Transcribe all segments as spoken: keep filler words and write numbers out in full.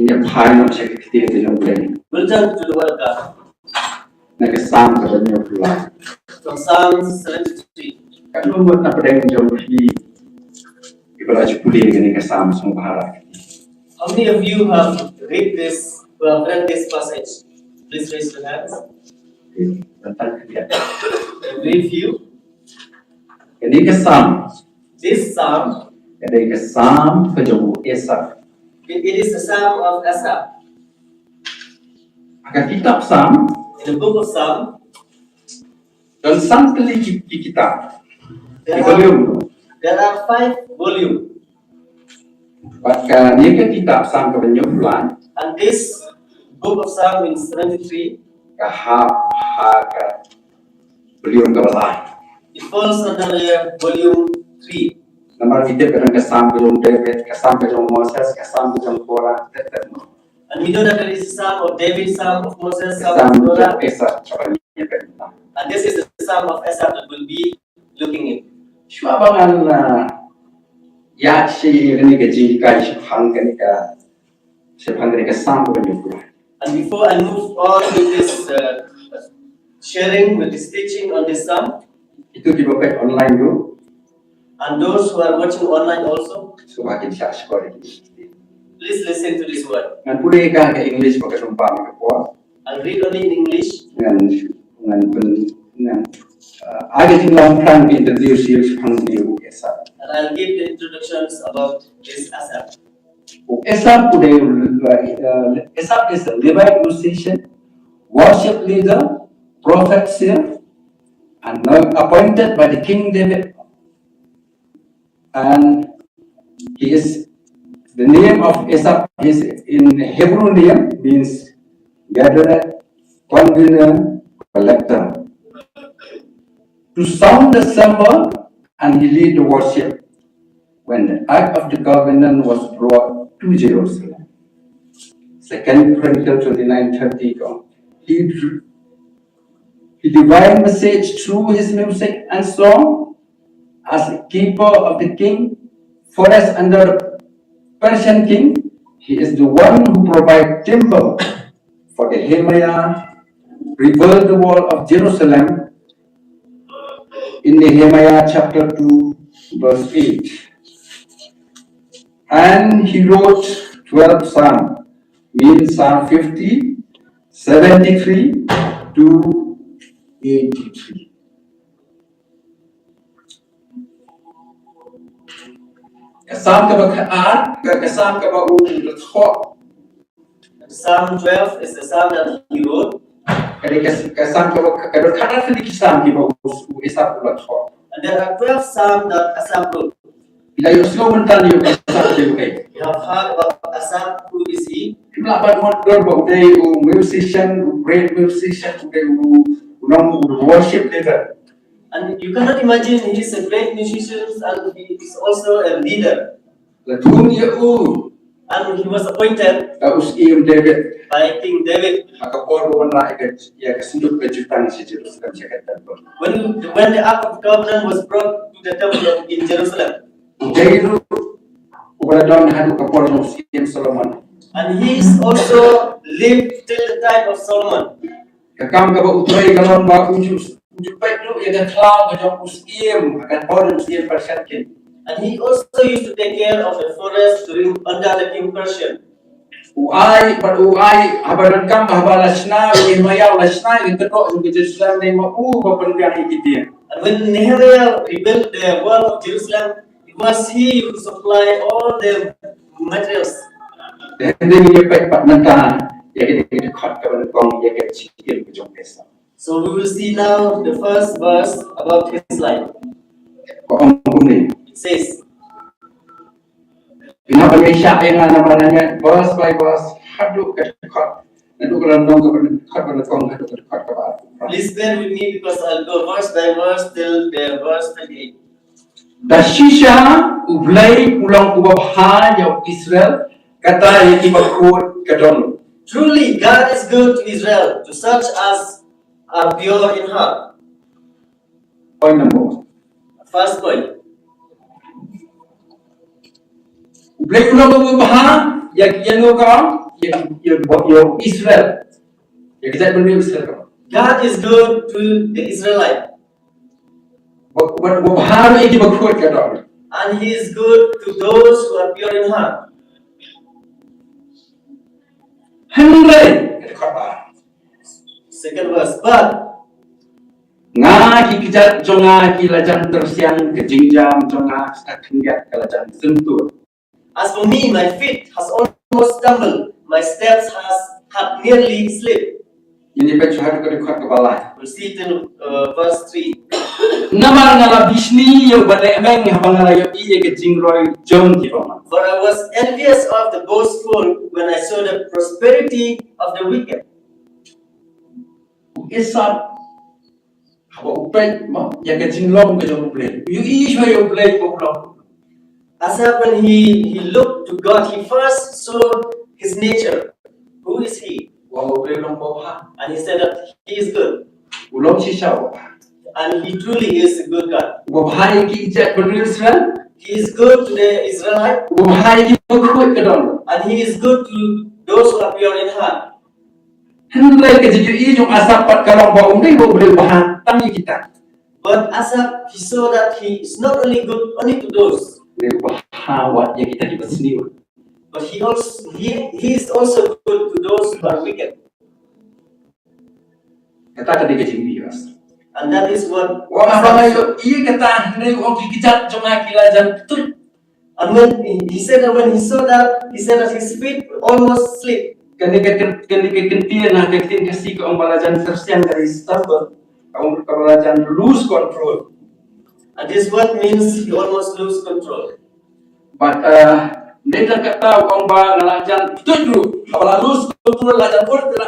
Ngin ïa phai noh sha ka ktien ka jong U Blei. We'll turn to the word of God. Na ka Salm kaba hynñiewphew lai. From Psalm seventy-three. Katno ngut na pdeng jong phi kiba la ju pule ïa kane ka Salm sngewbha. How many of you have read this, who have read this passage? Please raise your hands. Okay, tang khyndiat. A very few. Kane ka Salm. This Psalm. Kane ka Salm ka jong u Asaph. It, it is the Psalm of Asaph. Ha ka kitab Salm. In the book of Psalm. Don san tylli ki, ki kitab. There are, there are five volume. Bad kane ka kitab Salm kaba hynñiewphew lai. And this book of Psalm in seventy-three. Ka hap ha ka volume kaba lai. It falls under the volume three. Namar ngi tip ka dang ka Salm ka jong David, ka Salm ka jong Moses, ka Salm ka jong Korah, tet tet mo. And we know that there is a Psalm of David, Psalm of Moses, Psalm of Korah. Ka Salm ka jong Asaph, kaba ngi ïa peit. And this is the Psalm of Asaph that we'll be looking in. Shuwa ba ngan, uh, ïa shisha ïa kane ka jinghikai shaphang kane ka, shaphang kane ka Salm kaba hynñiewphew lai. And before I move on with this, uh, sharing, with this teaching on this Psalm, kito kiba peit online ruh. And those who are watching online also. Sngewbha kin shah shkor ïa ki. Please listen to this word. Ngan pule ka ha ka English ba ka dum pam ka por. I'll read only in English. Ngan, ngan pyn, ngan, uh, ai ka jinglong phrang ban introduce ïa u shaphang u Asaph. And I'll give the introductions about this Asaph. U Asaph u dei, uh, Asaph is a Levite musician, worship leader, prophet, seer, anointed, appointed by the King David. And he is, the name of Asaph is in Hebrew name, means gatherer, convener, collector. To sound the cymbal, and he lead the worship when the ark of the covenant was brought to Jerusalem. Second Chronicles twenty-nine thirty. He, he divine message through his music and song as a keeper of the king forest under the Persian king. He is the one who provide timber for the Nehemiah rebuild the wall of Jerusalem in Nehemiah chapter two, verse eight. And he wrote twelve Psalm, means Psalm fifty, seventy-three to eighty-three. Ka Psalm kaba khat, ka, ka Psalm kaba u la thoh. Psalm twelve is the Psalm that he wrote. Ka dei ka, ka Psalm kaba, ka dei khatar tylli ki Psalm kiba u, u Asaph u la thoh. And there are twelve Psalms that Asaph wrote. Phi la ïohsngew mynta ïa u Asaph u dei uei. You have heard about Asaph, who is he? Phim lah ban mutdur ba u dei u musician, u great musician, u dei u, u nong, u worship leader. And you cannot imagine he is a great musician and he is also a leader. La thung ïa u. And he was appointed, da u syiem David, by King David. Ha ka por ba u wan ïa ka, ïa ka synduk ka jutang sha Jerusalem, sha ka temple. When, when the Ark of Covenant was brought to the temple in Jerusalem. U dei ruh uba la don haduh ka por jong u syiem Solomon. And he is also lived till the time of Solomon. Ka kam kaba u trei ka long ba u ju, u ju peit ruh ïa ka khlaw ka jong u syiem ha ka por u syiem Persian king. And he also used to take care of the forest during, under the king Persian. U ai, bad u ai, haba donkam, haba la shna u Nehemiah, u la shna ïa ka kyrdoh jong ka Jerusalem, ne ma u ba pynbiang ïa ki dieng. And when Nehemiah rebuilt the wall of Jerusalem, it was he who supplied all the materials. Te hynrei ngin ïa peit pat mynta ïa ka dkhot kaba nyngkong ïa ka jingim ka jong u Asaph. So we will see now the first verse about his life. Ka ong kumne. It says, phi hap ban ïa shah ïa nga namar nga ñiad verse by verse haduh ka dkhot, naduh ka lynnong kaba, dkhot kaba nyngkong haduh ka dkhot kaba arphew. Please bear with me because I'll go verse by verse till the verse thirty-eight. Da shisha U Blei u long uba bha ïa u Israel, kata ïa kiba khuid ka don. Truly, God is good to Israel, to such as are pure in heart. Point number one. First point. U Blei u long uba bha Ïa, ïa no ka ong? Ïa, ïa, ïa Israel. Ïa ka jaitbynriew Israel ka ong. God is good to the Israelite. Wa, wa, wa bha ruh ïa kiba khuid, ka ong. And he is good to those who are pure in heart. Hynrei, ka dkhot ba. Second verse, but nga ki kjat jong nga ki la jan tyrsiang, ka jingjam jong nga ka khyndiat ka la jan zyntur. As for me, my feet has almost stumbled, my steps has had nearly slipped. Ngin ïa peit shuwa haduh ka dkhot kaba lai. We'll see it in uh, verse three. Namar nga la bishni ïa uba lehmeng haba nga la ïohi ïa ka jingroi jong ki bymman. For I was envious of the boastful when I saw the prosperity of the wicked. U Esau, haba u peit mo ïa ka jinglong ka jong U Blei, u ïohi shuwa ïa U Blei ba u long. Asaph, when he, he looked to God, he first saw his nature. Who is he? Wa U Blei u long uba bha. And he said that he is good. U long shisha uba bha. And he truly is a good God. Uba bha ïa ki jaitbynriew Israel. He is good to the Israelite. Uba bha ïa kiba khuid, ka ong. And he is good to those who are pure in heart. Hynrei ka jingïohi jong Asaph pat ka long ba um dei ba U Blei u bha tang ïa kita. But Asaph, he saw that he is not only good only to those. U Blei u bha wat ïa kita kiba sniew. But he also he, he is also good to those who are wicked. Kata ka dei ka jingïohi Asaph. And that is what. Wa Asaph, nga la ïohi kata, hynrei u ong ki kjat jong nga ki la jan tuid. And when he, he said that when he saw that, he said that his feet almost slipped. Kane ka kyn-, kane ka kyntien ha ka ktien Khasi ka ong ba la jan tyrsiang, ka dei stumble. Ka ong ba la jan lose control. And this word means he almost lose control. But uh, neta kata u ong ba nga la jan tuid ruh, haba la lose control la jan ur, la,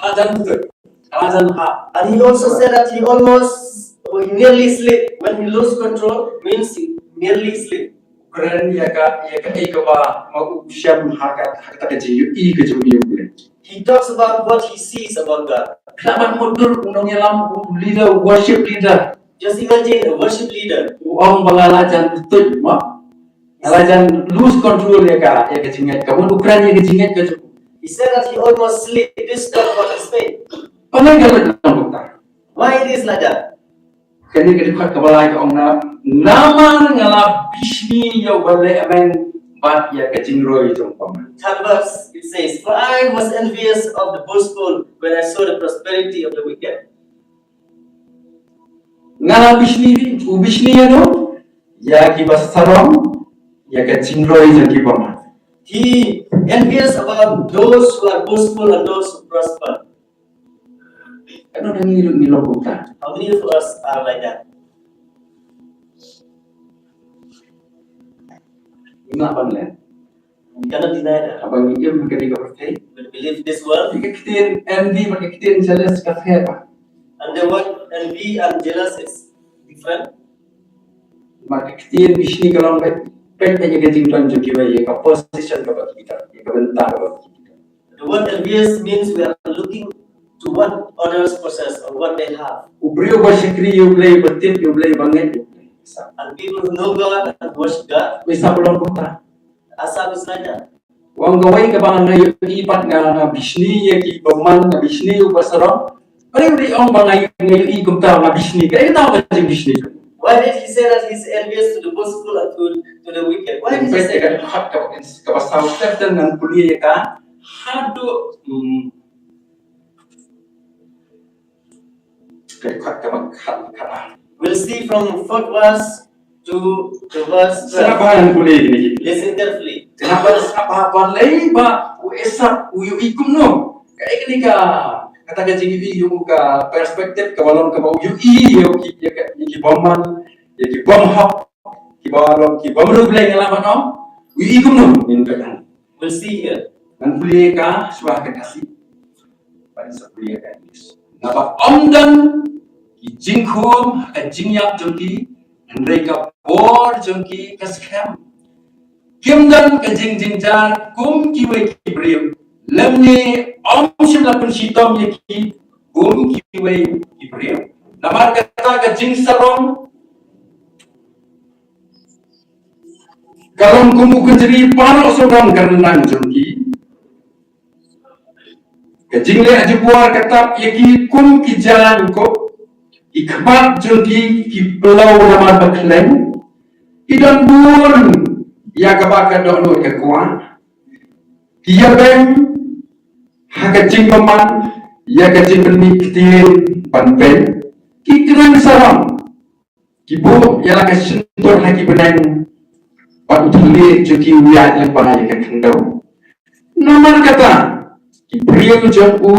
la jan tuid. La jan ha. And he also said that he almost, or he nearly slipped. When he lose control, means he nearly slipped. Kren ïa ka, ïa ka, ïa kaba ma u shem ha ka, ha kata ka jingïohi ka jong u ïa U Blei. He talks about what he sees about God. Khlem ban mutdur u nongïalam, u leader, worship leader. Just imagine a worship leader. U ong ba nga la jan tuid mo. Nga la jan lose control ïa ka, ïa ka jingngeit. Ka mut u kren ïa ka jingngeit ka jong u. He said that he almost slipped. This is what his faith. Balei ka long kumta? Why it is like that? Kane ka dkhot kaba lai ka ong na, namar nga la bishni ïa uba lehmeng bad ïa ka jingroi jong u bymman. Third verse, it says, for I was envious of the boastful when I saw the prosperity of the wicked. Nga la bishni, u bishni ïa no, ïa kiba sarong ïa ka jingroi jong ki bymman. He envious about those who are boastful and those who prosper. Katno na ngi ruh ngi long kumta? How many of us are like that? Ngim lah ban len. We cannot deny that. Haba ngi im ha kane ka pyrthei, we believe this world. Ka ktien envy bad ka ktien jealous ka pher bha. And the word envy and jealous is different. Namar ka ktien bishni ka long ba peit ïa ka jingdon jong kiwei, ïa ka position kaba ki don, ïa ka bynta kaba ki don. The word envious means we are looking to what others possess or what they have. U briew uba shakri ïa U Blei, uba tip ïa U Blei, uba ngeit ïa U Blei. And people who know God and worship God. Uba shakri ïa U Blei. Asaph is like that. Wan kawei kaba nga ïohi pat nga, nga bishni ïa ki bymman, nga bishni ïa uba sarong. Balei u ong ba nga ïohi kumta, nga bishni? Kaei kata ka jingbishni? Why did he say that he's envious to the boastful and to, to the wicked? Why did he say that? Ka dkhot kaba, kaba saw step ten ngan pule ïa ka haduh, hmm, ka dkhot kaba khat, khat. We'll see from fourth verse to the verse twelve. Sngap bha ngan pule kine ki. Listen carefully. Sngap bha, sngap bha, balei ba u Esau u ïohi kumno? Kaei kane ka, kata ka jingïohi ïa u, ka perspective kaba long kaba u ïohi ïa u ki, ïa ka, ïa ki bymman, ïa ki bymhok, kiba long ki bym riewblei, nga lah ban ong. U ïohi kumno? Ngin peit hangne. We'll see here. Ngan pule ïa ka shuwa ha ka Khasi. Bad sa pule ïa ka English. Naba ym don ki jingkhum ha ka jingïap jong ki, hynrei ka bor jong ki ka skhem. Kim don ka jingjynjar kum kiwei ki briew, lymne ym shym la pynshitom ïa ki kum kiwei ki briew. Namar kata ka jingsarong, Ka long kum u kynjri baroh sawdong ka ryndang jong ki. Ka jingleh jubor ka tap ïa ki kum ki jaiñ ko. I khmat jong ki ki pynlong namar ba khlem. I don bun ïa kaba ka dohnud ka kwah. Ki ïa beng ha ka jingbymman ïa ka jingpynmih ktien ban beng. Ki kren sarong. Ki buh ïa la ka shyntur ha ki bneng bad u thylliej jong ki u ïaid lyngba ïa ka khyndew. Namar kata ki briew jong u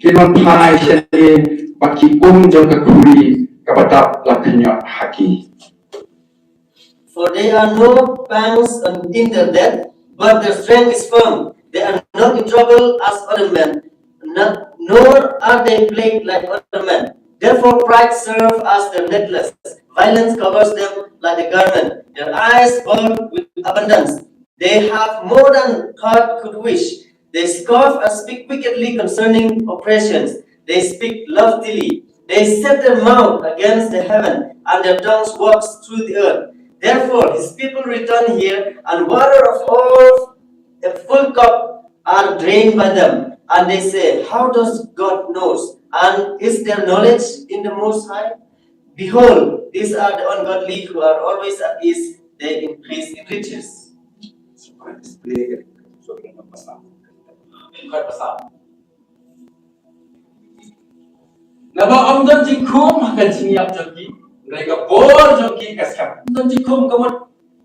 ki wan phai shane bad ki um jong ka khuri kaba dap la khynñiot ha ki. For there are no pangs in their death, but their strength is firm. They are not in trouble as other men, not, nor are they plagued like other men. Therefore, pride serves as their necklace, violence covers them like a garment. Their eyes burn with abundance. They have more than heart could wish. They scoff and speak wickedly concerning oppressions. They speak loftily. They set their mouth against the heaven, and their tongues walks through the earth. Therefore, his people return here, and water of all a full cup are drained by them. And they say, "How does God knows? And is there knowledge in the Most High?" Behold, these are the ungodly who are always at ease, they increase in riches. Naba ym don jingkhum ha ka jingïap jong ki, hynrei ka bor jong ki ka skhem. Ym don jingkhum ka mut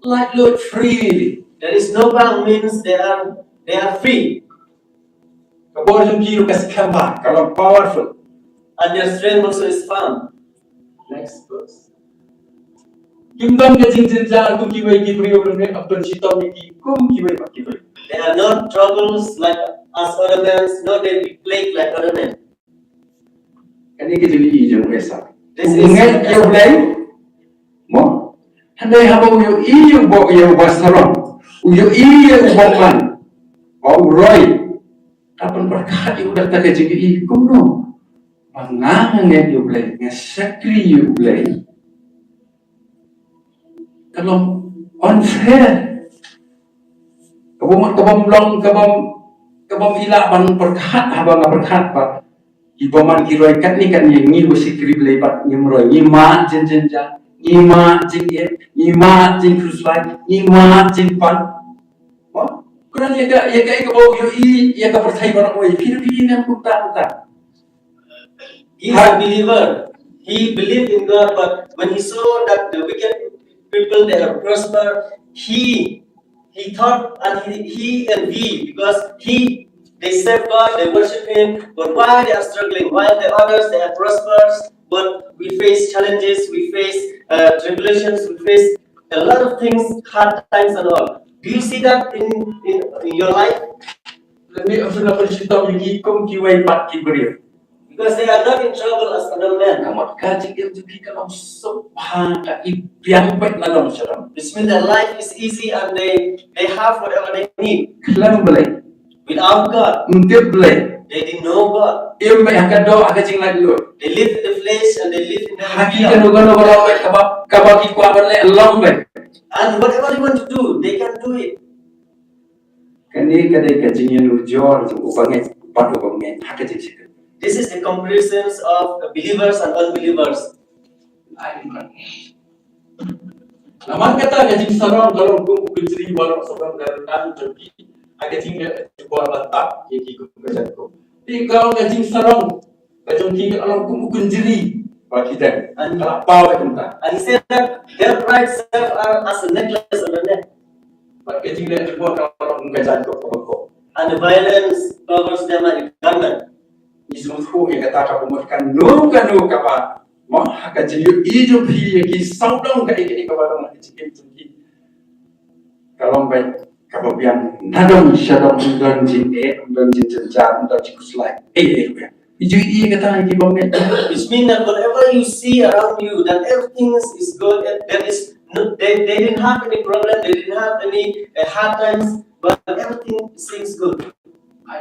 laitluid, freely. There is no bound means they are they are free. Ka bor jong ki ruh ka skhem bha, ka long powerful. And their strength also is firm. Next verse. Kim don ka jingjynjar kum kiwei ki briew, ne ym don shitom ïa ki kum kiwei pat ki briew. They are not troubles like us other men, nor they be plagued like other men. Kane ka jingïohi jong u Esau. This is ngeit ïa U Blei. Mo? Hynrei haba u ïohi ïa u ba, ïa u ba sarong, u ïohi ïa u bymman, ba u roi, ka pynpyrkhat ïa u da kata ka jingïohi, kumno ba nga nga ngeit ïa U Blei, nga shakri ïa U Blei. Ka long unfair. Ka bym, ka bym long, ka bym, ka bym ïa lah ban pyrkhat haba nga pyrkhat ba i bymman ki roi katne katne, ngi ba shakri Blei pat ngim roi, ngi mad jynjar, ngi mad jingeh, ngi mad jingkhuslai, ngi mad jingpan. Mo? Khublei ïa ka, ïa ka, ïa ka ba u ïohi ïa ka pyrthei baroh kawei. Phi, phi ïa ïa kumta kumta. He's a believer. He believed in God, but when he saw that the wicked people, they are prosper, he he thought and he, he envied because he they serve God, they worship Him, but why they are struggling? While the others they are prosperous, but we face challenges, we face uh, tribulations, we face a lot of things, hard times and all. Do you see that in, in, in your life? Let me also know what you tell me, ki kum kiwei pat ki briew. Because they are not in trouble as other men. Ka mut ka jingim jong ki ka long suk bha, ka i biang beit na long shalom. Which means their life is easy and they, they have whatever they need. Khlem Blei. Without God. Ym tip Blei. They didn't know God. Im beit ha ka doh, ha ka jinglaitluid. They live in the flesh and they live in the ha ki freedom. Kano kano ka long beit, kaba, kaba ki kwah ban leh long beit. And whatever they want to do, they can do it. Kane ka dei ka jingïanujor jong u bangeit bad u bym ngeit ha ka jingshakri. This is the comparisons of believers and unbelievers. Namar kata ka jingsarong ka long kum u kynjri baroh sawdong ka ryndang jong ki, ha ka jingleh jubor ban tap ïa ki kum ka jaiñ ko. Te ka long ka jingsarong ka jong ki ka long kum u kynjri ba ki dang. And ka la paw ïa kumta. And he said that their pride serve as a necklace on the neck. Bad ka jingleh jubor ka long kum ka jaiñ ko kaba kop. And the violence covers them like a garment. Ngi sngewthuh ïa kata ka pynmut kano kano kaba, mo, ha ka jingïohi jong phi ïa ki sawdong kaei kaei kaba long ha ka jingim jong ki. Ka long beit kaba biang na dong sha dong, ym don jingeh, ym don jingjynjar, ym don jingkhuslai. Ei ei ruh. Ïohi ïa kata ïa ki bym ngeit. Which means that whatever you see around you, that everything is, is good, and there is no, they, they didn't have any problem, they didn't have any uh, hard times, but everything seems good. I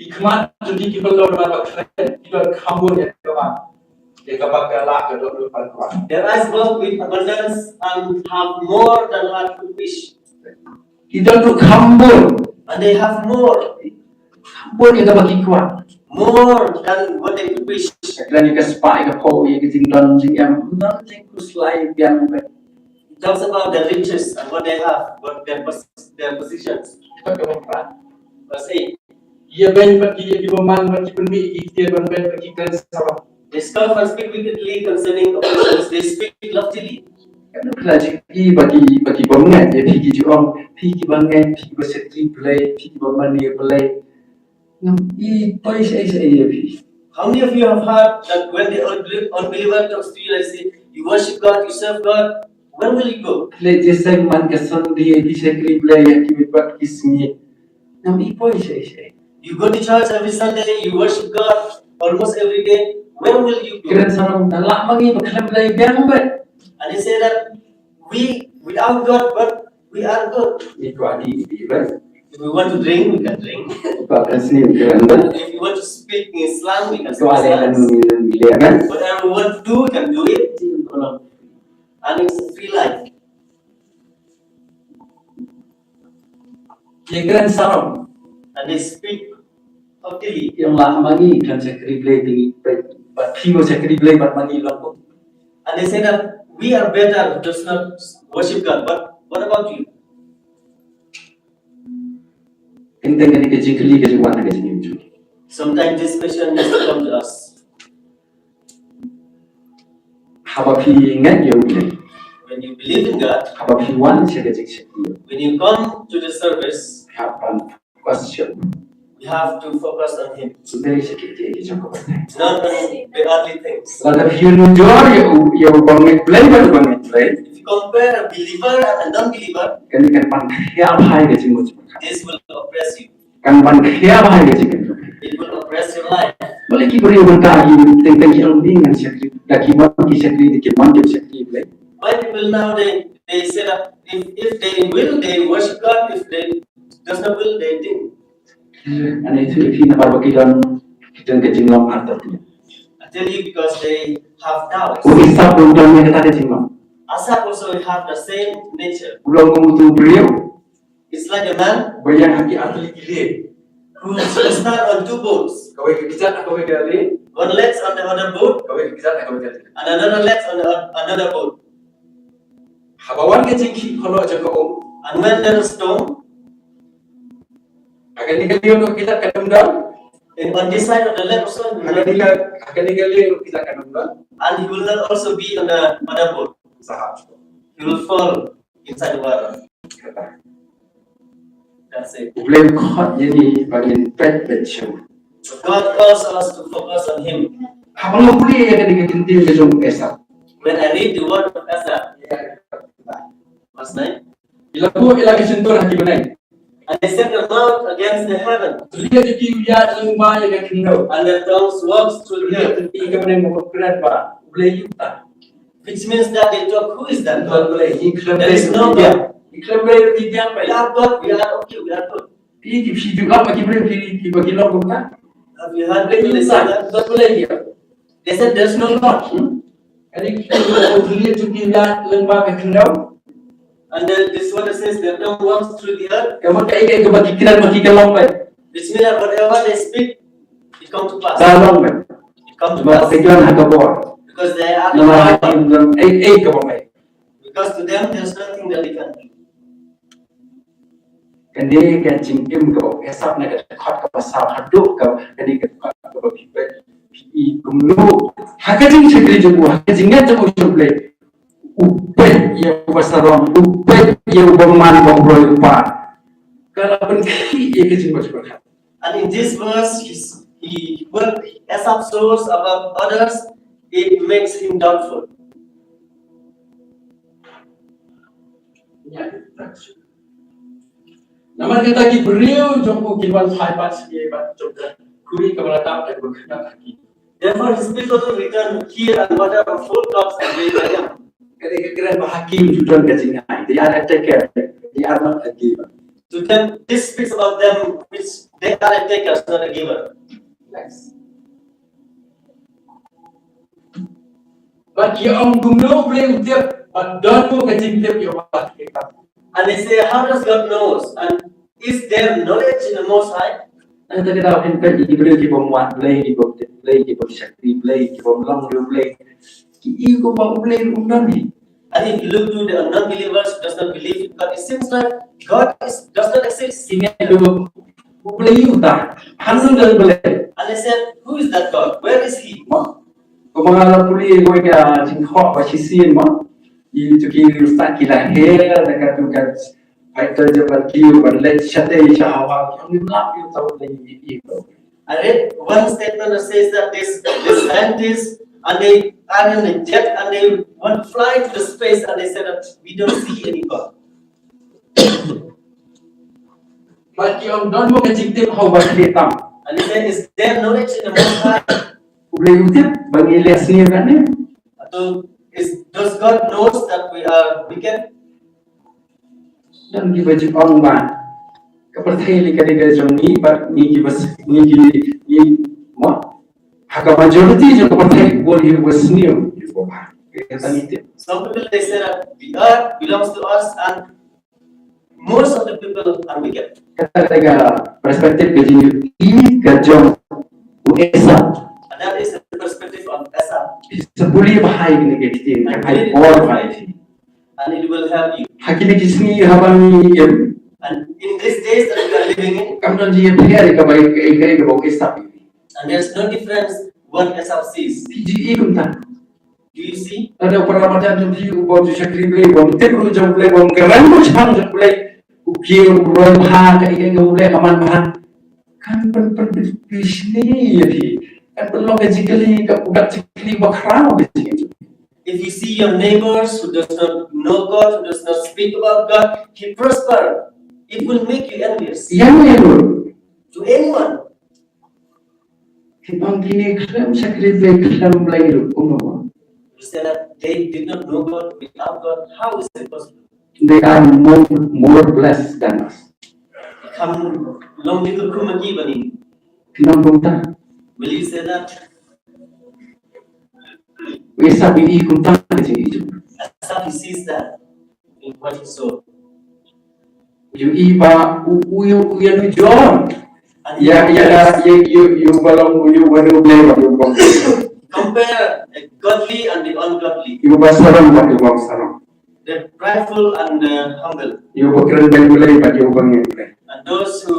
khmat jong ki ki pynlong namar ba khlem, ki don kham bun ïa kaba, Ïa kaba ka lah ka don ruh ban kwah. Their eyes work with abundance and have more than what we wish. Ki don ruh kham bun. And they have more. Kham bun ïa kaba ki kwah. More than what they could wish. Kren ïa ka spah ïa ka phew ïa ka jingdon jingem. Don jingkhuslai biang bad. It talks about the riches and what they have, what their, pos- their positions. Kata ka ba phra. Verse eight. Ïa beiñ bad ki ïa ki bymman bad ki pynmih ïa ki ktien ban beiñ bad ki kren sarong. They scoff and speak wickedly concerning officials. They speak loftily. Kane phi la ju i ba ki ba ki bym ngeit ïa phi ki ju ong phi ki ba ngeit phi ki ba shakri Blei phi ki ba mane Blei. Ngam i poi shaei shaei ïa phi. How many of you have heard that when the unbeliever talks to you, like say, you worship God, you serve God, where will you go? Leh jingïaseng man ka Sunday ki shakri Blei ïa ki bad ki sngi. Ngam i poi shaei shaei. You go to church every Sunday, you worship God almost every day. Where will you go? Kren sa nang lah ma ngi ba khlem Blei biang bad. And they say that we without God, but we are good. Ni kwah di di bad. If we want to drink, we can drink. Kwah kan sni kren bad. If we want to speak in slang, we can speak in slang. Whatever we want to do, we can do it. And it's a free life. Ki kren sarong. And they speak haughtily. Ki ong lah ma ngi khlem shakri Blei te ngi peit bad phi mo shakri Blei bad ma ngi long kum. And they say that we are better who does not worship God. But what about you? Teng teng kane ka jingkylli ka jingwan ha ka jingim jong ngi. Sometimes this question needs to come to us. Haba phi ngeit ïa U Blei. When you believe in God, haba phi wan sha ka jingshakri, when you come to the service, hap ban focus sha u. We have to focus on Him. Sngewbha sha ki jingkyrkhu. Not on the earthly things. Lada phi nujor ïa u ïa u bangeit Blei bad u bangeit Blei. If you compare a believer and a non-believer, kane kan pan khia bha ïa ka jingmut jong phi. This will oppress you. Kan ban khia bha ïa ka jingim jong phi. It will oppress your life. Balei ki briew mynta ki teng teng ki ong ngan shakri, da ki mon ki shakri, da ki mon ki shakri Blei. Why people now they they say that if if they will they worship God, if they does not will they didn't. Ani tu phi namar ba ki don ki don ka jinglong artatien. I tell you because they have doubts. U Esau u don ïa kata ka jinglong. Asaph also have the same nature. U long kum utu u briew. It's like a man. Ba ïeng ha ki artylli ki lieng. Who stand on two boats. Kawei ka kjat ha kawei ka lieng. One legs on the other boat. Kawei ka kjat ha kawei ka lieng. And another legs on the oth- another boat. Haba wan ka jingkhih kholoh jong ka um. And when there is storm, ha kane ka lieng ruh ka kjat kan ym don. And on this side of the lake also, ha kane ka ha kane ka lieng ruh ka kjat kan ym don. And he will not also be on the other boat. Sa hap. He will fall inside the water. That's it. U Blei u khot ïa ngi ba ngin peit beit sha u. But God calls us to focus on Him. Haba nga pule ïa kane ka kyntien ka jong u Esau. When I read the word of Asaph, verse nine, ki la buh ïa la ki shyntur ha ki bneng. And they set their mouth against the heaven. Ri ïa ki ïaid lyngba ïa ka khyndew. And their tongues works through the earth. Ri ïa ki ka bneng ba kren ba U Blei uta. Which means that they talk, who is that God? There is no God. We are God, we are okay, we are good. Phi ki phi ju ap ki briew phi ki ba ki long kumta. Have you heard people say that? They said there's no God. Kane ki briew ki la leng ba ka khyndew. And then this one says their tongue walks through the earth. Ka mut kaei kaei kaba ki kren ma ki ka long beit. Which means that whatever they speak, it come to pass. Ka long beit. It come to pass. Ba ka jan ha ka bor. Because they are. Namar ha ka bor ei ei kaba beit. Because to them there's nothing that they can do. Kane ka jingim kaba phi sap na ka dkhot kaba sap haduh ka kane ka dkhot kaba phi peit phi i kumno ha ka jingshakri jong u ha ka jingngeit jong u sha U Blei. U peit ïa uba sarong, u peit ïa uba man ba u briew u pa. Ka la pynkhih ïa ka jingmut jong ka. And in this verse, he's, he, when Asaph shows about others, it makes him doubtful. Namar kata ki briew jong u kin wan phai pat sha ki bad jong ka khuri kaba la tap da kaba khynnah ha ki. Therefore his people return here and water of full cups and they were young. Kane ka kren ba ha ki ju don ka jingai. They are a taker. They are not a giver. To them, this speaks about them, which they are a takers, not a giver. Next. Bad ki ong kumno U Blei u tip, bad don mo ka jingtip ïa uba khlieh tam. And they say, "How does God knows? And is there knowledge in the Most High?" Nangta ka daw phin peit ïa ki briew ki bym wad Blei, ki bym tip Blei, ki bym shakri Blei, ki bym long riewblei, ki ïohi kumba U Blei um don hi. And if you look to the non-believers who does not believe in God, it seems like God is, does not exist. Ki mut U Blei uta, hangno don U Blei? And they said, "Who is that God? Where is he?" Kumba nga la pule ïa ka jingkhoh ba shisien mo, ïa kito ki riewstad ki la her da katu ka fighter jet, bad ki ban leit shatei sha hawa, ki ong ngim lap ïa uta U Blei, ïa uta. I read one statement that says that this, this scientists and they are in a jet and they want to fly to the space and they said that we don't see any God. Bad ki ong don mo ka jingtip ha uba khlieh tam. And he said, "Is there knowledge in the Most High?" U Blei u tip ba ngi leh sniew katne? So is, does God knows that we are wicked? Don kiba ju ong ba ka pyrthei lei ka dei ka jong ngi, bad ngi kiba s-, ngi ki, ngi mo, ha ka majority jong ka pyrthei bun ïa uba sniew ïa uba bha. Ka tang ïa tip. Some people they say that the earth belongs to us and most of the people are wicked. Kata ka dei ka perspective ka jingïohi ka jong u Esau. And that is the perspective of Esau. Sa pule bha ïa kine ki ktien, ka ai bor bha ïa phi. And it will help you. Ha kine ki sngi haba ngi im. And in these days that we are living in, kam don jingïapher ïa kaba, ïa ka, ïa kaba u Esau i. And there's no difference what Esau sees. Phi ju i kumta? Do you see? Lada u para marjan jong phi uba ju shakri Blei, uba tip ruh jong Blei, uba kren ruh shaphang jong Blei, u kiew, u roi bha, ka ïa ka U Blei ka man bha, kan pyn, pyn, pyn, pynshne ïa phi. Kan pynlong ka jingkylli, ka, ka jingkylli ba khraw ka jingkylli. If you see your neighbors who does not know God, who does not speak about God, he prosper. It will make you envious. Ïa no, ïa no. To anyone. Ki ong kine khlem shakri Blei, khlem Blei ruh, kumno? You say that they did not know God, without God, how is it possible? They are more, more blessed than us. Kam long dei ka kum ki ba ni. Ki ong kumta. Will you say that? Esau i kumta ka jingïohi jong u. Esau, he sees that in what he saw. U ïohi ba u, u, u ïanujor ïa, ïa, ïa, ïa, ïa uba long, ïa uba long Blei bad ïa uba long. Compare the godly and the ungodly. Ïa uba sarong bad ïa uba bym sarong. The prideful and the humble. Ïa uba kren beiñ Blei bad ïa uba ngeit Blei. And those who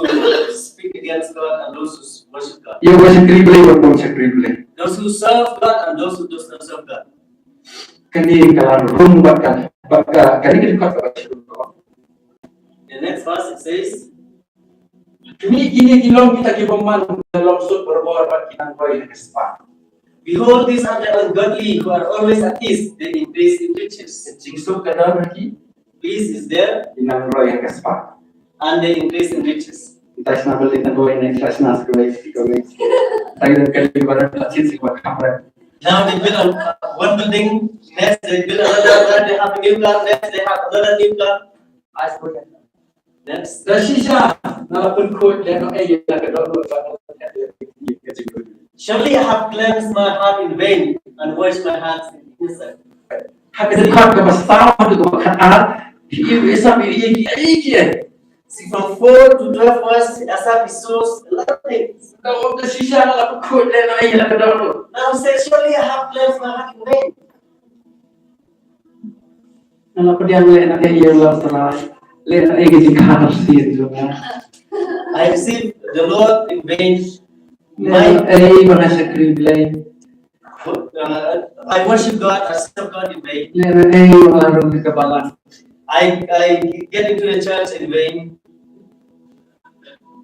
speak against God and those who worship God. Ïa uba shakri Blei bad uba bym shakri Blei. Those who serve God and those who does not serve God. Kane ka la rung bad ka, bad ka, kane ka dei ka dkhot kaba shu rung. The next verse it says, Kine, kine ki long kita ki bymman, ki long suk barabor bad ki nang roi ha ka spah. Behold, these are the ungodly who are always at ease, they increase in riches. Ka jingsuk ka don ha ki. Peace is there. Ki nang roi ha ka spah. And they increase in riches. Tang shu na building ka roi, next tang shu na building ka roi. Tang don ka building baroh ka chin si ba kham roi. Now they build on, uh, one building, next they build another, then they have a new car, next they have another new car. Next. Da shisha nga la pynkhuid lehnohei ïa la ka dohnud bad ka jingkhuid. Surely I have cleansed my heart in vain and washed my hands in innocent. Ha ka dkhot kaba saw haduh kaba khatar, phi ïohi Esau i ïohi kiei kiei. See, from four to twelve verse, Esau he shows a lot of things. Ka ong da shisha nga la pynkhuid lehnohei ïa la ka dohnud. Now he says, "Surely I have cleansed my heart in vain." Nga la pdiang lehnohei ïa u Lasarus, lehnohei ka jingkha arsien jong nga. I received the Lord in vain. Lehnohei ba nga shakri Blei. Uh, I worship God, I serve God in vain. Lehnohei ba nga la rung ha ka balang. I, I get into the church in vain.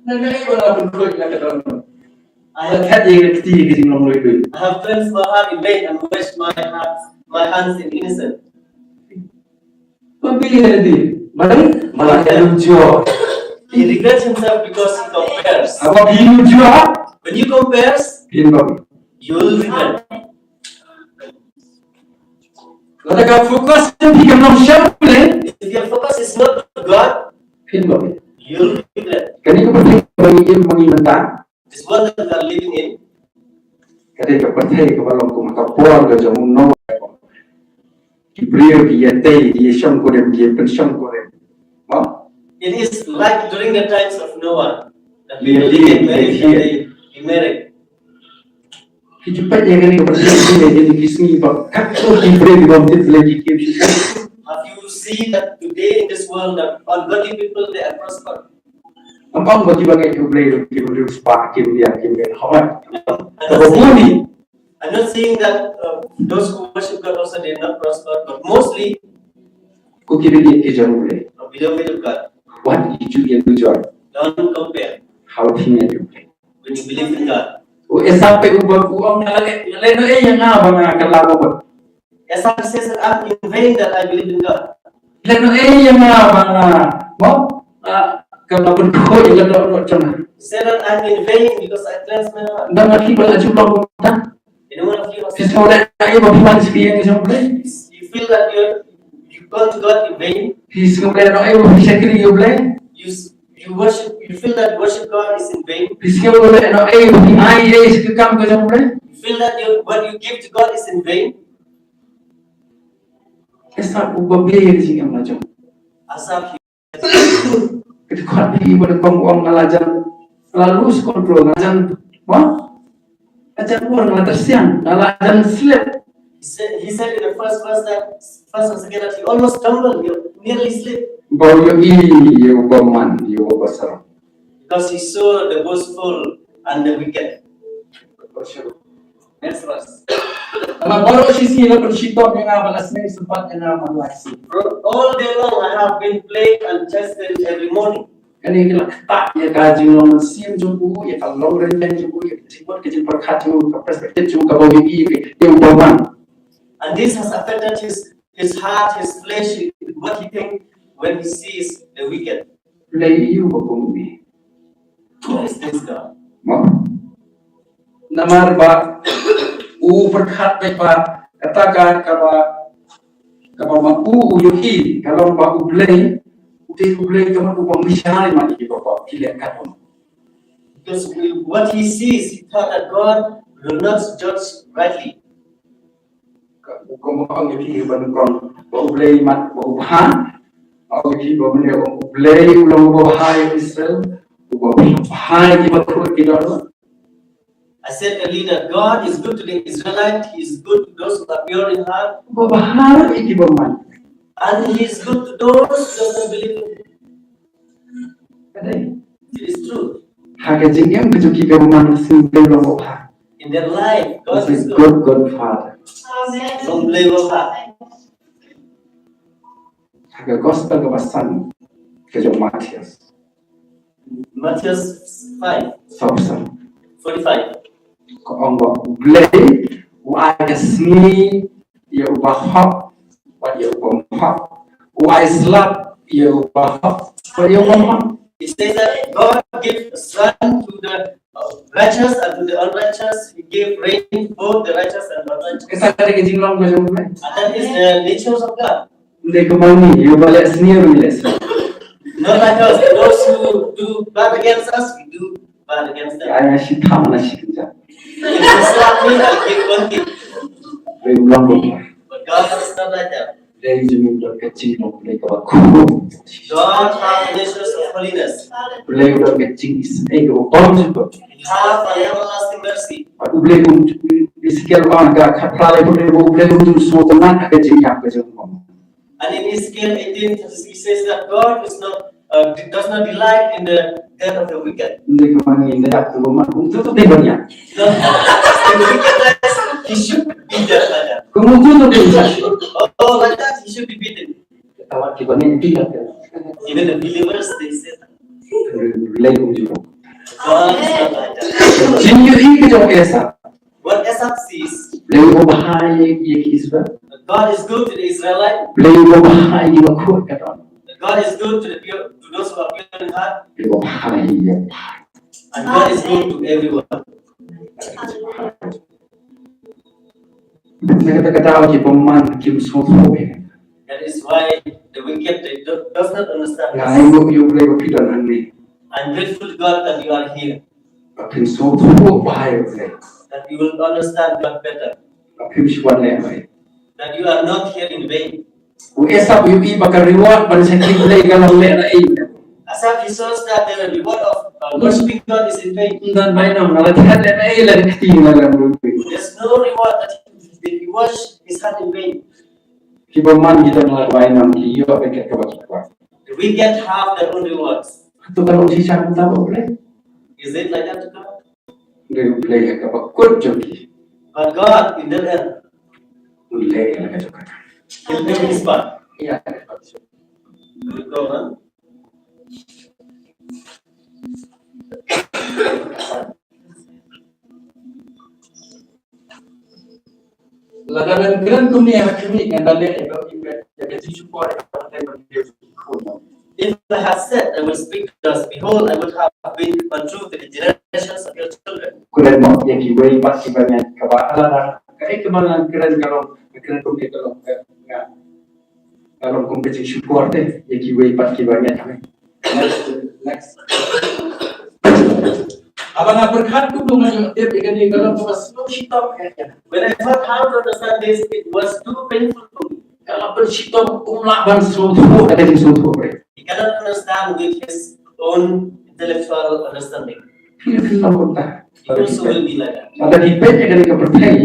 Lehnohei ba nga la pynkhuid la ka dohnud. I have, la khat ïa ka kti ka jinglong luid luid. I have cleansed my heart in vain and washed my hands, my hands in innocent. Ba phi ïa di, ba dei, ba la ïanujor. He regrets himself because he compares. Haba phi ïanujor, when you compares, phin bam. You will regret. Lada ka focus phi kam long sha Blei, if your focus is not God, phin bam. You will regret. Kane ka pyrthei ba ngi im, ba ngi mynta, this world that we are living in, ka dei ka pyrthei kaba long kum ka por ka jong u Noah. ki briew ki ïatei, ki ïashongkurim, ki pynshongkurim. Mo? It is like during the times of Noah, that people, they get married and they be married. Ki ju peit ïa kane ka pyrthei, ïa kine ki sngi ba katto ki briew ki bym tip Blei ki kiew shisha. Have you seen that today in this world that ungodly people, they are prospered? Ym ong ba kiba ngeit ïa U Blei ruh kim riewspah, kim ïa, kim ngeit hooid. Kaba bun hi. I'm not saying that uh, those who worship God also did not prosper, but mostly, ko ki bangeit ki jong U Blei, uh, beloved of God, wat ïa ju ïa nujor, don't compare, ha u phi ngeit ïa U Blei, when you believe in God. U Esau pat u ba u ong, nga la leh, nga leh noh ei ïa nga ba nga kylla ba bun. Esau says that I'm in vain that I believe in God. Leh noh ei ïa nga ba nga, mo, ah, ka la pynkhuid ïa ka dohnud jong nga. Say that I'm in vain because I cleanse my heart. Dang nga, phi ba la ju long kumta. You know what I feel? Phi sngew leh noh ei ba phi man sha ka ïing ka jong U Blei? You feel that you you call to God in vain. Phi sngew leh noh ei ba phi shakri ïa U Blei? You s- you worship, you feel that worship God is in vain. Phi sngew leh noh ei ba phi ai ei sha ka kam ka jong U Blei? You feel that you, what you give to God is in vain. Esau u ba bieit ïa ka jingim la jong. Asaph, ka dkhot hi ba nyngkong u ong, nga la jan, nga la lose control, nga la jan, mo? Nga la jan bor, nga la tyrsiang, nga la jan slip. He said, he said in the first verse that, first and second, that he almost stumbled, he nearly slipped. Ba u ïohi ïa u bymman, ïa u basarong. Because he saw the boastful and the wicked. Next verse. Namar baroh shi sngi la pynshitom ïa nga, bad la sngewsih sympat ïa nga man la ka sngi. For all day long I have been plagued and chastened every morning. Kane ka la ktah ïa ka jinglong mynsiem jong u, ïa ka longrynieng jong u, ïa ka jingmut ka jingpyrkhat jong u, ka perspective jong u kaba u ïohi ïa u bymman. And this has affected his, his heart, his flesh, what he think when he sees the wicked. Blei aïu ba kum une? Who is this God? Mo? Namar ba u pyrkhat beit ba kata ka, kaba, kaba ma u u ïohi ka long ba U Blei, u dei U Blei ka mut uba mih ïa ki ba pop, ki leh katkum. Because what he sees, he thought that God will not judge rightly. Ka, u kum u ong ïa phi ba nyngkong ba U Blei mat, ba u bha. Ong ïa phi ba mynne U Blei u long uba bha ïa Israel, uba bha ïa kiba khuid ki dohnud. I said earlier that God is good to the Israelite, he is good to those who are pure in heart. Uba bha ïa kiba man. And he is good to those who doesn't believe in him. Ka dei. It is true. Ha ka jingim ka jong ki, ka man shisien U Blei u long uba bha. In their life, God is good. He's a good, good father. Amen. Long Blei uba bha. Ha ka gospel kaba san ka jong Mathaios. Mathaios five. Sawphew san. Forty-five. Ka ong ba U Blei u ai ka sngi ïa uba hok bad ïa uba ym hok. U ai slap ïa uba hok bad ïa uba ym hok. It says that God gives sun to the uh, righteous and to the unrighteous. He gave rain both the righteous and the unrighteous. Kata ka dei ka jinglong ka jong U Blei. And that is the nature of God. Ym dei kumba ngi, ïa uba leh sniew ngi leh sniew. Not like us, those who do bad against us, we do bad against them. Ïa, ïa shi tham na shi kynja. If you slap me, I'll give one kick. Blei um long kumta. But God is not like that. Blei jong ngi u don ka jinglong Blei kaba khuid. God has natures of holiness. Blei u don ka jingisynei kaba bymjukut. He has an everlasting mercy. Bad U Blei um, Ezekiel u ong ha ka khatphra laiphew hynriew, U Blei um ju sngewtynnat ha ka jingïap ka jong u. And in Ezekiel eighteen thirty-six, he says that God is not, uh, does not delight in the death of the wicked. Ym dei kumba ngi, ym dei kumba ngi. Kumto to dei ban ïap. No, the wicked, he should be dead like that. Kumto to dei ban ïap. Oh, like that, he should be beaten. Kata wat kiba ngi ym dei ïap. Even the believers, they say that. Blei um ju. God is not like that. Jingïohi ka jong Esau. What Esau sees, Blei u bha ïa ki Israel. God is good to the Israelite. Blei u bha ïa ki ba khuid ka dohnud. God is good to the pure, to those who are pure in heart. Blei u bha ïa ki ba bha. And God is good to everyone. Na kata ka daw ki bymman kim sngewthuh ïa kata. That is why the wicked, they do, does not understand this. Nga ainguh ïa U Blei ba phi don hangne. I'm grateful to God that you are here. Ba phin sngewthuh bha ïa U Blei. That you will understand God better. Ba phim shu wan lehnohei. that you are not here in vain. U Esap u ïohi ba ka reward ban shakri Blei ka long lehnohei. Asaph, he saw that the reward of uh, worshiping God is in vain. Ynda bainong nga la thied lehnohei la kti nga la mrui. There's no reward that if you wash his hand in vain. Ki bymman ki dang la bainong ki ïoh bad kaba ki kwah. The wicked have their own rewards. To ka long shisha mynta ba U Blei. Is it like that to God? Dei U Blei ha kaba kut jong ki. But God, in the end, U Blei ha ka jong ka. He'll do his part. Ïa. We'll go on. Lada ngan kren kumne ha khmih ngan da leh ïa ka, ïa ka jingshukor ïa ka pyrthei ban leh. If I had said, I will speak thus, behold, I would have been untrue to the generations of your children. Kren mo ïa kiwei pat kiba ngan kaba alada. Kaei kaba ngan kren ka long, ngan kren kumne ka long ka nga. Ka long kum ka jingshukor te ïa kiwei pat kiba ngan kren. Next, next. Haba nga pyrkhat kumno nga ïoh tip ïa kane ka long kaba sngewshitom ïa nga. When I thought how to understand this, it was too painful for me. Ka la pynshitom, um lah ban sngewthuh da ka jingsngewthuh briew. He cannot understand with his own intellectual understanding. Phi phi long kumta. He also will be like that. Lada phi peit ïa kane ka pyrthei,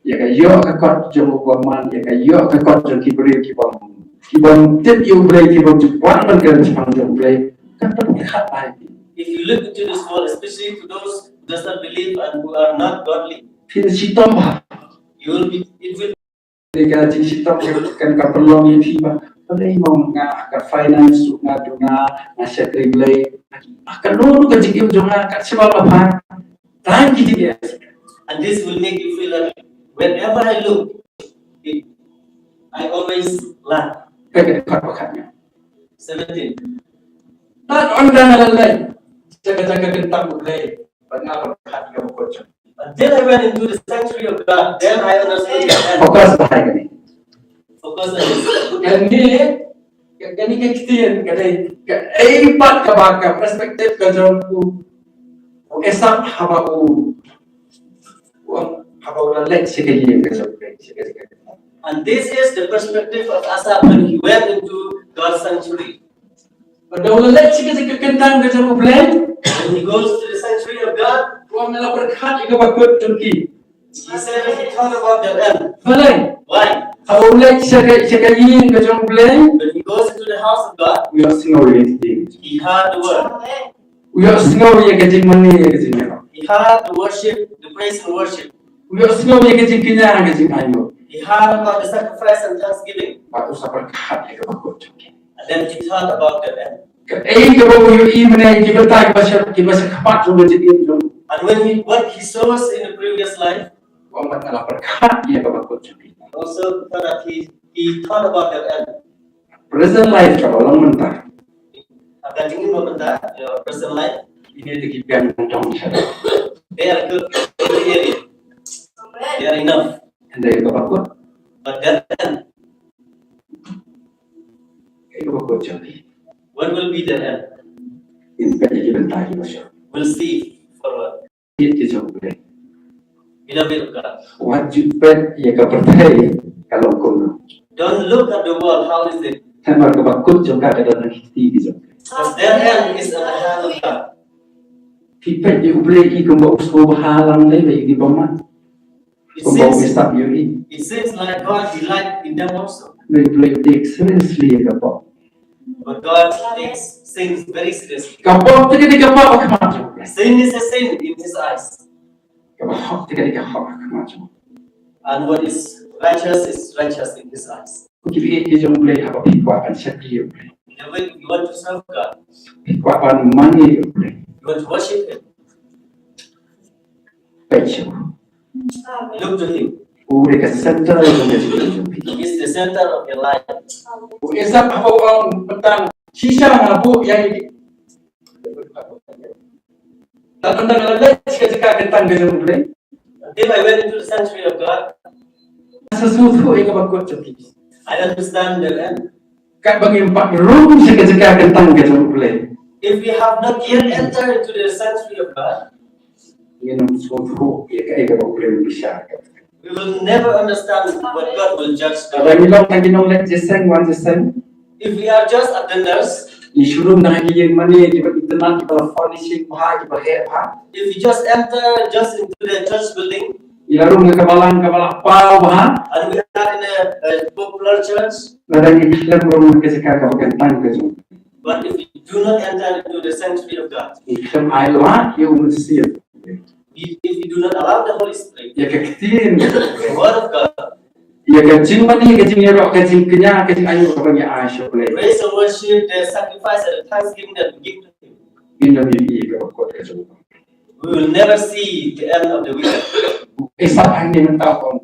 ïa ka ïoh ka kot jong u bymman, ïa ka ïoh ka kot jong ki briew ki bym, ki bym tip ïa U Blei, ki bym ju kwah ban kren shaphang jong U Blei, kan pyrkhat ai. If you look into this world, especially to those who does not believe and who are not godly, Phin shitom bha. You will be, it will Ka jingshitom kan ka pynlong ïa phi ba balei mo nga ka finance ruh nga duna, nga shakri Blei. Ah, kano ruh ka jingim jong nga ka shu ba pha. Tang ki jingim. And this will make you feel that whenever I look, it, I always lack. Ka ka khat ba khat nga. Seventeen. Tad ynda nga la leit sha ka jaka kyntang U Blei, bad nga la pyrkhat ïa ka bakut jong. Until I went into the sanctuary of God, then I understood the end. Focus bha ïa kane. Focus on this. Kane, kane ka ktien, kane, kaei pat kaba ka perspective ka jong u, u Esap haba u, u, haba u la leit sha ka ïing ka jong U Blei, sha ka jaka. And this is the perspective of Asaph when he went into God's sanctuary. Haba u la leit sha ka jaka kyntang ka jong U Blei, When he goes to the sanctuary of God, u ong nga la pyrkhat ïa ka bakut jong ki. He said that he thought about the end. Balei? Why? Haba u leit sha ka, sha ka ïing ka jong U Blei, When he goes into the house of God, u ïohsngew ïa ka jing. He heard the word. U ïohsngew ïa ka jingmane ïa ka jingïarap. He heard the worship, the praise and worship. U ïohsngew ïa ka jingkñia ka jingainguh. He heard about the sacrifice and thanksgiving. Bad u sa pyrkhat ïa ka bakut jong ki. And then he thought about the end. Kaei kaba u ïohi mynne ki bynta kiba sha, kiba sha khmat jong ka jingim jong u. And when he, what he saw in the previous life, U ong nga la pyrkhat ïa ka bakut jong ki. Also thought that he, he thought about the end. Present life kaba long mynta. Haba ka jingim mynta, your present life, Kine te ki biang dong sha. They are good. They are enough. Hynrei ka bakut. But their end, Ka bakut jong ki. What will be their end? Ngin peit ïa ki bynta kiba shong. We'll see forward. Ïa ki jong U Blei. Beloved of God, Wat ju peit ïa ka pyrthei ka long kumno. Don't look at the world. How is it? Namar ka bakut jong ka ka don ha ki kti ki jong. Because their end is at the hand of God. Phi peit ïa U Blei i kumba u sngewbha lang lei ba ïa ki bymman. It Kumba u seems, Esap ïa i. It seems like God delight in them also. Hynrei U Blei u take seriously ïa ka pop. But God takes sins very seriously. Ka pop te ka dei ka pop ha khmat jong U Blei. Sin is a sin in His eyes. Ka bahok te ka dei ka hok ha khmat jong U Blei. And what is righteous is righteous in His eyes. Ki ri ki jong U Blei, haba phi kwah ban shakri ïa U Blei. And when you want to serve God, Phi kwah ban mane ïa U Blei. You want to worship Him, Peit sha u. Look to Him. U dei ka center jong ka jingim jong phi. He is the center of your life. U Esap haba u ong, tang shisha nga buh ïa i. Tang tang nga la leit sha ka jaka kyntang ka jong U Blei. Until I went into the sanctuary of God, Nga sa sngewthuh ïa ka bakut jong ki. I understand their end. Katba ngim pat rung sha ka jaka kyntang ka jong U Blei, If we have not yet entered into the sanctuary of God, ngin ym sngewthuh ïa kaei kaba U Blei u bishar. We will never understand what God will judge. Lada ngi long tang ki nongleit jingïaseng wan jingïaseng, if we are just attenders, ngi shu rung na ki ïing mane kiba itynnad, kiba la furnishing bha, kiba heh bha, if we just enter just into the church building, ngi la rung ha ka balang kaba la paw bha, and we are in a, a popular church, lada ngi khlem rung ha ka jaka kaba kyntang ka jong, but if we do not enter into the sanctuary of God, ngi khlem ai lad ïa u Mynsiem, if, if we do not allow the Holy Spirit, ïa ka ktien, the Word of God, ïa ka jingmane, ka jingïaroh, ka jingkñia, ka jingainguh kaba ngi ai sha U Blei, raise and worship, the sacrifice and the thanksgiving that we give to Him, ngin ym ïohi ïa ka bakut ka jong U Blei. We will never see the end of the wicked. Asaph hangne mynta u ong,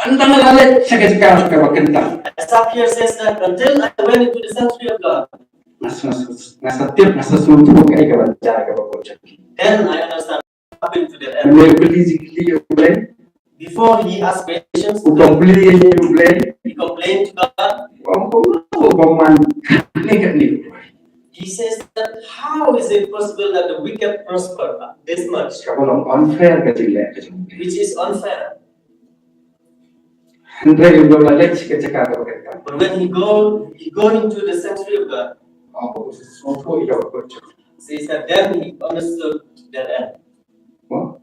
mynta nga la leit sha ka jaka kaba kyntang. Asaph here says that until I went into the sanctuary of God, nga sa, nga sa, nga sa tip, nga sa sngewthuh kaei kaba jia ha ka bakut jong ki. Then I understand what happened to their end. Mynne u kylli jingkylli ïa U Blei. Before he asked questions, u complain ïa U Blei. He complained to God. U ong, kumno u bymman kane kane. He says that how is it possible that the wicked prosper this much? Kaba long unfair ka jingleh ka jong U Blei. Which is unfair. Hynrei ynda u la leit sha ka jaka kaba kyntang. But when he go, he go into the sanctuary of God. Oh, u sngewthuh ïa ka bakut jong ki. Says that then he understood their end. Mo?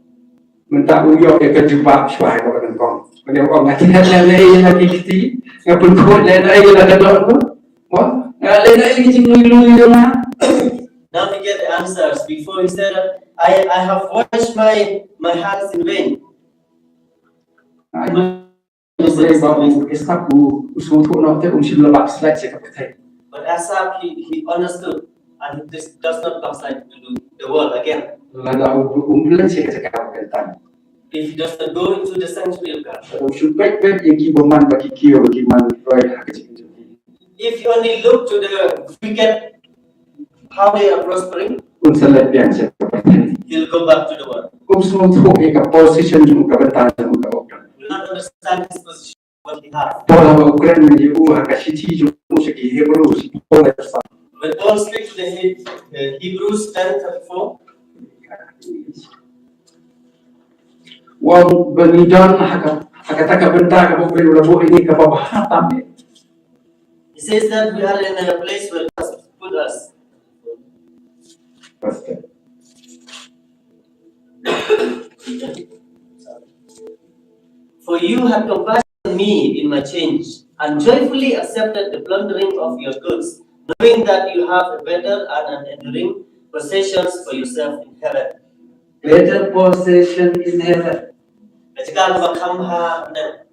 Mynta u ïoh ïa ka jubab shuwa kaba nyngkong. Mynta u ong, nga thied lehnohei ïa la ki kti, nga pynkhuid lehnohei ïa la ka dohnud. Mo? Nga lehnohei ïa ki jinglui lui jong nga. Now he get the answers. Before he said, I, I have washed my, my hands in vain. Ai, Blei ba u Asaph u, u sngewthuh noh te um shym la backslide sha ka pyrthei. But Asaph, he, he understood and he does, does not backslide to do the work again. Lada u, um leit sha ka jaka kaba kyntang. If he does not go into the sanctuary of God. Lada u shu peit peit ïa ki bymman ba ki kiew, ki man roi ha ka jingim jong ki. If you only look to the wicked, how they are prospering, un sa leit biang sha ka pyrthei. He'll go back to the world. Um sngewthuh ïa ka position jong u, ka bynta jong u kaba u don. Will not understand his position, what he has. Paul haba u kren ïa u ha ka shithi jong u sha ki Hebru, shi Paul, when Paul speaks to the He-, the Hebrews ten thirty-four, u ong ba ngi don ha ka, ha kata ka bynta kaba U Blei u la buh ïa ngi kaba bha tam. He says that we are in a place where God has put us. Pastor. For you had compassion on me in my change, and joyfully accepted the plundering of your goods, knowing that you have a better and an enduring possessions for yourself in heaven. Better possession in heaven. Ka jaka kaba kham bha hangne.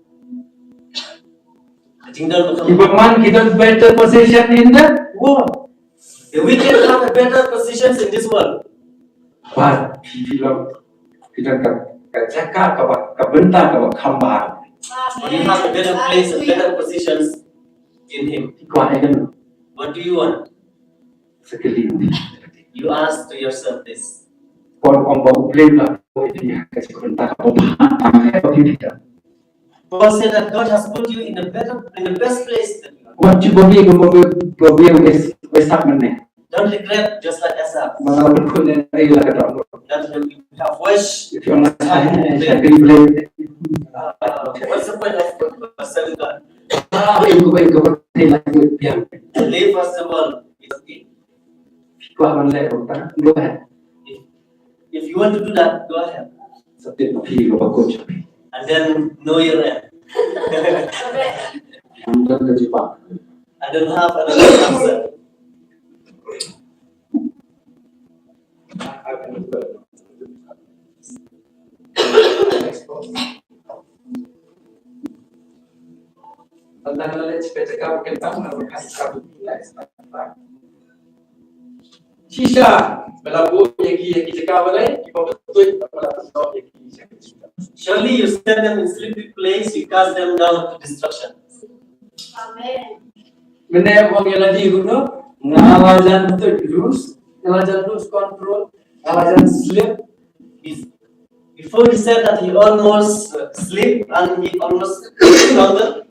Ka jingdon kaba kham bha. Ki bymman ki don better possession in the world. The wicked have a better possessions in this world. But phi, phi long, phi don ka, ka jaka kaba, ka bynta kaba kham bha. But you have a better place, a better positions in Him. Phi kwah ïa kano? What do you want? Sa kylli. You ask to yourself this. Paul u ong ba U Blei u la buh ïa phi ha ka bynta kaba bha, tang haba phi don. Paul said that God has put you in the better, in the best place that you are. Wat ju babe, babe, babe, babe, Asaph mynne. Don't regret, just like Asaph. Ba nga la pynkhuid lehnohei ïa la ka dohnud. That you have wished. If you wanna say, shakri Blei. Uh, what's the point of serving God? Ah, ïa ka, ïa ka, ïa ka, ïa ka, ïa ka. Leave first of all, it's okay. Phi kwah ban leh ruh ta, go ahead. If, if you want to do that, go ahead. Sa tip ma phi kaba kut sha phi. And then know your end. Ngam don ka jubab. I don't have another answer. Shisha, ba la buh ïa ki, ïa ki jaka balei, kiba pyntuid ba la pynnoh ïa ki jaka. Surely you set them in slippery place, you cast them down to destruction. Amen. Mynne u ong ïa lade ruh, nga la jan tuid lose, nga la jan lose control, nga la jan slip. He's, before he said that he almost, uh, sleep and he almost stumbled.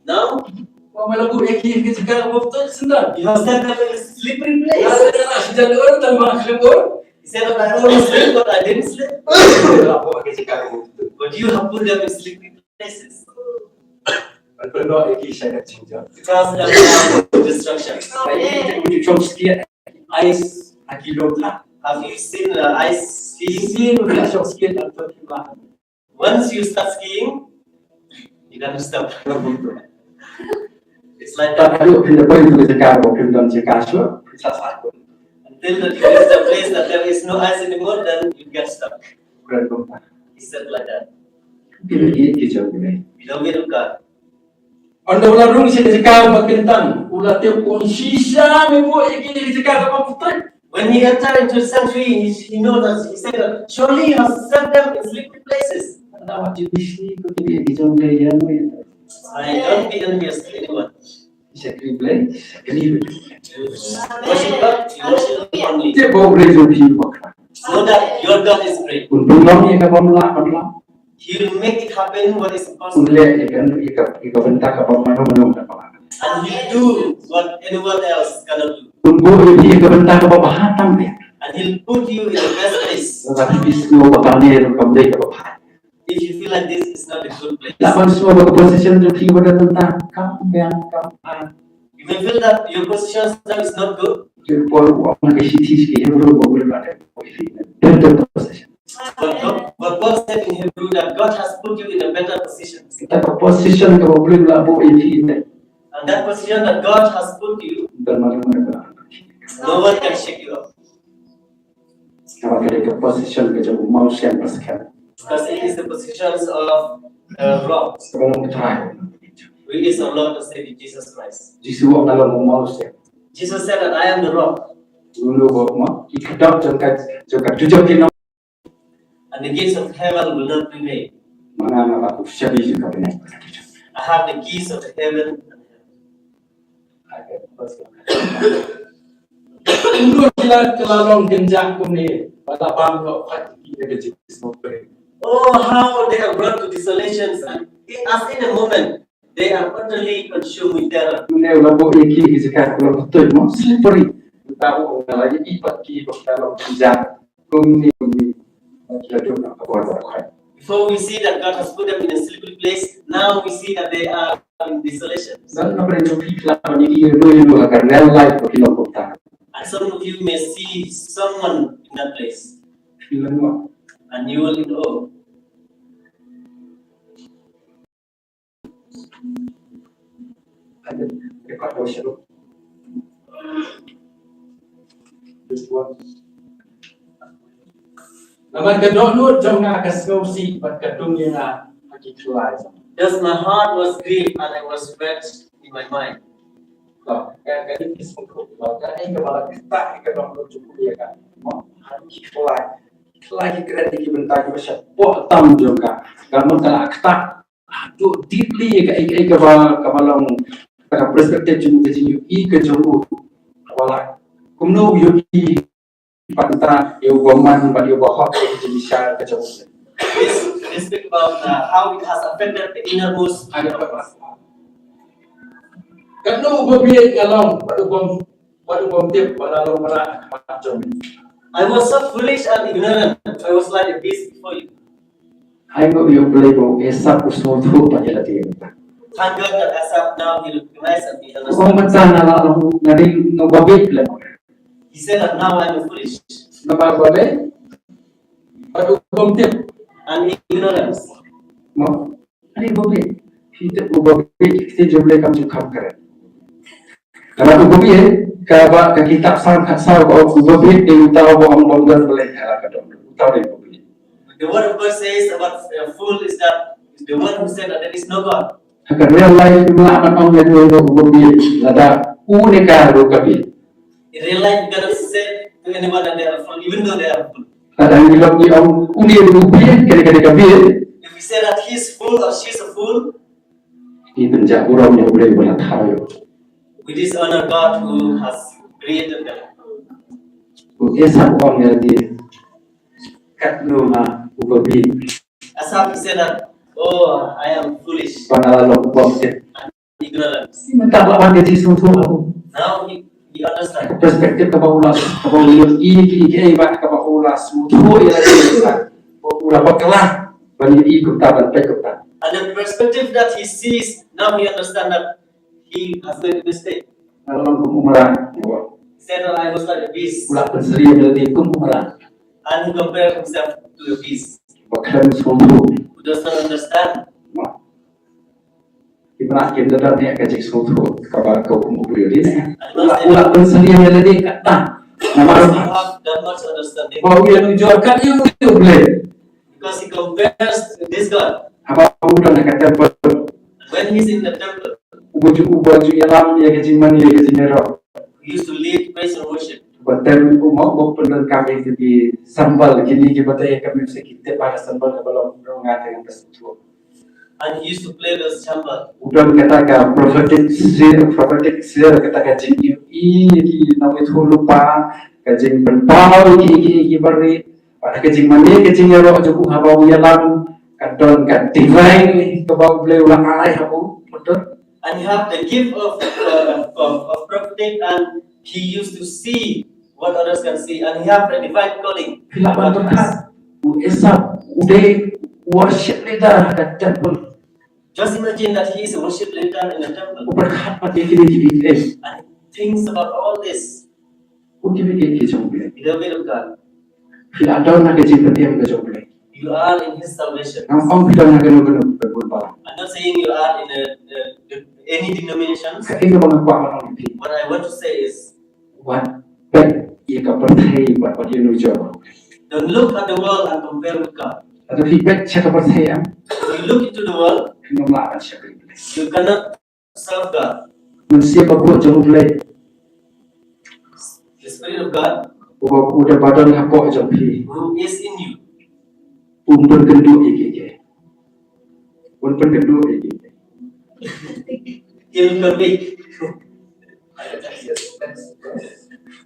Now, u ong ba la buh ïa ki ha ka jaka kaba pyntuid syndon. You have set them in a slippery place. Nga la jan lose, tang ba nga khlem ur. He said that I only sleep, but I didn't sleep. But you have put them in sleeping places. Because of destruction. Have you seen uh, ice skiing? Once you start skiing, you can't stop. It's like that. Until that you reach the place that there is no ice anymore, then you get stuck. He said like that. Ynda u la rung sha ka jaka ba kyntan, u la tip un shisha me buh ïa ki jaka kaba putoi. When he entered into the sanctuary, he, he know that he said that surely he has set them in sleeping places. Nga wat ju bishni ko ki ïa ki jong ka ïa mo ïa. I don't be envious to anyone. Shakri Blei, shakri Blei. Worship God, you worship God only. Te bok re jo phi bakra. Know that your God is great. Un bun ïa ka bam la bam la. He will make it happen what is impossible. Un leh ïa ka ïa ka ïa ka bynta ka bam mano mano na bam. And he do what anyone else cannot do. Un buh ïa phi ïa ka bynta ka bam ha tam ïa. And he'll put you in the best place. Lada phi sngew ba kane ruh kam dei kaba bha. If you feel like this is not a good place, la ban sngew ba ka position jong phi ba don mynta kam biang kam bha. You may feel that your position now is not good. Te por u ong ha ka shithi sha ki Hebru ba u la buh ïa phi better position. But God, but God said in Hebrew that God has put you in a better position. Kata ka position kaba u la buh ïa phi te. And that position that God has put you, no one can shake you up. Namar ka dei ka position ka jong u mawsiang ba skhem. Because it is the positions of the rock, kaba long U Trai, who is our Lord and Savior Jesus Christ. Jisu u ong nga long u mawsiang. Jesus said that I am the rock. Uno ba ma ki kdap jong ka jong ka dujok ki nong. And the gates of heaven will not prevail. Ma nga nga ba ku shabi jong ka bneng. I have the keys of the heaven and hell. Uno ki la ki la long kynjah kumne ba la bam noh pat ki ïa ka jingsngewbha. Oh, how they have brought to desolations, and as in a moment they are utterly consumed with terror. Une u la buh ïa ki ki jaka ki long putoi mo, slippery. Uta u ong nga la ïa i pat ki ba ka long kynjah. Kumne kumne. Ki la duk na ka bor ba khoi. Before we see that God has put them in a slippery place, now we see that they are in desolation. Don na pyrshah phi la ban ïohi ïa ka real life ba ki long kumta. And some of you may see someone in that place. Phi la ngop. And you will in awe. Namar ka dohnud jong nga ka sngewsih bad ka dung ïa nga ha ki khlai. Thus my heart was grieved and I was vexed in my mind. Ka ka ka dei ki sngewthuh ba ka dei kaba la ktah ïa ka dohnud jong u ïa ka. Mo ha ki khlai. Khlai ki kren ïa ki bynta kiba shapoh tam jong ka. Ka mut ka la ktah. Haduh deeply ka, ka, ka, kaba, kaba long ka perspective jong ka jingïohi ka jong u. Kaba la kumno u ïohi pat ïa u bymman bad ïa u bahok ka jingshisha ka jong u. This, this speak about uh, how it has affected the innermost. Katno u babieit nga long bad u bym Wat u bym tip ba la long mrad ha khmat jong me. I was so foolish and ignorant. I was like a beast before you. Ai nguh ïa U Blei ba u Asaph u sngewthuh ba ïa lade mynta. Thank God that Asaph now he recognized and he understood. Ong mynta nga la long, nga dei u babieit lem. He said that now I'm foolish. Namar balei? Wat u bym tip. And ignorance. Mo. Ani u babieit. Phi tip u babieit, ki ktien jong U Blei kam ju kham kren. Kaba u babieit, kaba ka kitab Salm khatsaw ka ong u babieit dei uta uba ong bym don Blei ha la ka dohnud. Uta u dei u babieit. The word of God says about a fool is that the one who said that there is no God. Ha ka real life ngim lah ban ong ïa uno uno u babieit lada u ne ka ruh ka bieit. In real life, you cannot say to anyone that they are a fool, even though they are a fool. Lada ngi long ngi ong une u bieit, kane kane ka bieit. If we say that he is fool or she is a fool, ngi pynjah burom ïa U Blei uba la thaw ïa u. We dishonor God who has created them. U Asaph u ong ïa lade, katno nga u babieit. Asaph, he said that, oh, I am foolish. Ba nga la long u bym tip. Ignorance. Mynta ba wan ka jingsngewthuh ha u. Now he, he understands. Perspective kaba u la, kaba u la ïohi ïa kiei kiei ba kaba u la sngewthuh ïa lade, u la bakla ban ïohi kumta, ban peit kumta. And the perspective that he sees, now he understands that he has made a mistake. Nga la long kum u mrad. He said that I was like a beast. U la pynsyriem ïa lade kum u mrad. And he compared himself to a beast. Ba khlem sngewthuh. Who does not understand. Ki mrad kim da don ka jingsngewthuh kaba ka kum u briew dei ne. U la pynsyriem ïa lade katta. Namar ba u ïanujor kat ïa u Blei. Because he compares this God. Haba u don ha ka temple. When he's in the temple. U ba ju u ba ju ïalam ïa ka jingmane ïa ka jingïaroh. He used to lead praise and worship. Ba tem u mo ba pyndonkam ïa ki symbol kine kiba tei ïa ka music ki tep ba ka symbol kaba long rong nga teng ba sngewthuh. And he used to play the cymbal. U don kata ka prophetic seer, prophetic seer kata ka jingïohi ïa ki nongïathuhlypa, ka jingpynpaw ïa ki ki ki bari, bad ka jingmane ka jingïaroh jong u haba u ïalam, ka don ka divine kaba U Blei u la ai ha u. Betul? And he have the gift of, uh, of, of prophetic, and he used to see what others can see, and he have a divine calling. Phi lah ban pyrkhat, u Esau u dei worship leader ha ka temple. Just imagine that he is a worship leader in the temple. U pyrkhat pat ïa kine kiei kiei. And he thinks about all this. Ko ki bym ïeit ki jong U Blei. Beloved of God. Phi la don ha ka jingpynim ka jong U Blei. You are in his salvation. Ngam ong phi don ha kano kano ka bun ba. I'm not saying you are in a, a, a any denomination. Kaei kaba nga kwah ban ong ïa phi. What I want to say is. Wat peit ïa ka pyrthei bad wat ïanujor. Don't look at the world and compare with God. Lada phi peit sha ka pyrthei em. If you look into the world, phim lah ban shakri Blei. You cannot serve God. Mynsiem bakhuid jong U Blei. The Spirit of God. Uba u dei ba don hapoh jong phi. Who is in you. Um pynkynduh ïa kiei kiei. Um pynkynduh ïa kiei kiei. He'll convict.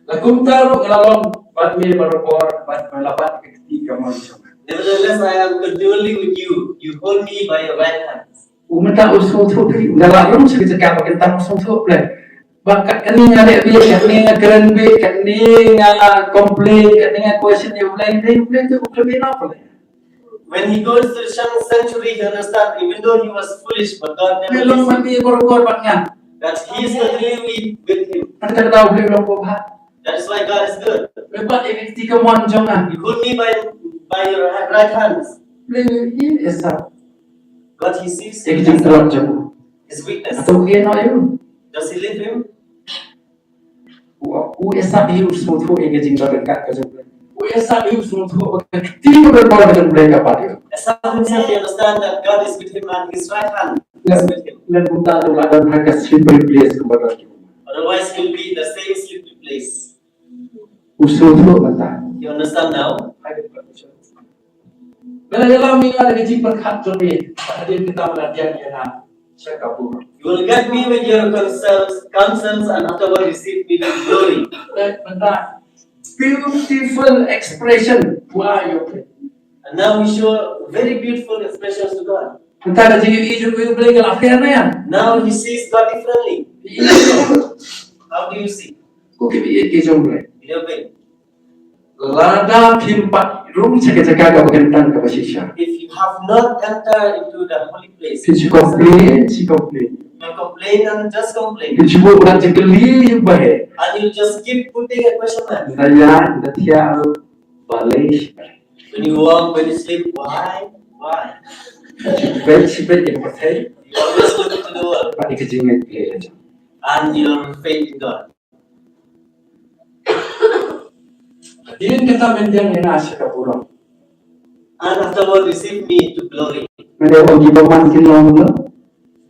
La kumta ruh nga la long bad me barabor bad me la bat ka kti kamon jong nga. Nevertheless, I am continually with you. You hold me by your right hand. U mynta u sngewthuh phi, nga la rung sha ka jaka ba kynta u sngewthuh phi. Ba katne nga leh bieit, katne nga kren bieit, katne nga complain, katne nga question ïa U Blei, Blei, Blei tu u kren bieit na phi. When he goes to the san- sanctuary, he understands, even though he was foolish, but God never Blei long leaves man him. Bad bor bor bad nga. That he is continually with him. Mynta ka daw Blei long bor bha. That is why God is good. Blei bat ïa ka kti kamon jong nga. You hold me by, by your ha- right hands. Blei ïa Esau. God, he sees Ïa ka jingtlot jong u. His weakness. Hato u ïehnoh ïa u? Does he leave him? U u Esau hi u sngewthuh ïa ka jingdon ryngkat ka jong u. U Esau hi u sngewthuh ba ka kti kaba bor ka jong u Blei ka pat ïa u. Esau himself, he understand that God is with him and his right hand is with him. Lada kumta u la don ha ka slippery place kumba don ki. Otherwise, he will be in the same slippery place. U sngewthuh mynta. You understand now? Ba la ïalam ïa nga da ka jingpyrkhat jong me, hadien kata ba la pdiang ïa nga sha ka bur. You will get me with your concerns, concerns and afterward receive me with glory. Mynta beautiful expression. Why you pray? And now we show very beautiful expressions to God. Mynta ka jingïohi jong u ïa u Blei ka la pher na ïa. Now he sees God differently. How do you see? Ko ki bym ïeit ki jong u Blei. You know, Lada phim pat rung sha ka jaka kaba kyntang kaba shisha. If you have not entered into the holy place, phin shu complain, shu complain. You complain and just complain. Phin shu buh bad jingkylli ba heh. And you just keep putting a question mark. Nda ïa, nda thiah balei. When you walk, when you sleep, why? Why? Shu peit, shu peit ïa ka pyrthei. You always look into the world. Bad ïa ka jingngeit Blei la jong. And your faith in God. Hadien kata men pdiang ïa nga sha ka burom. And afterward receive me to glory. Mynta ong ki bymman kin long kumno?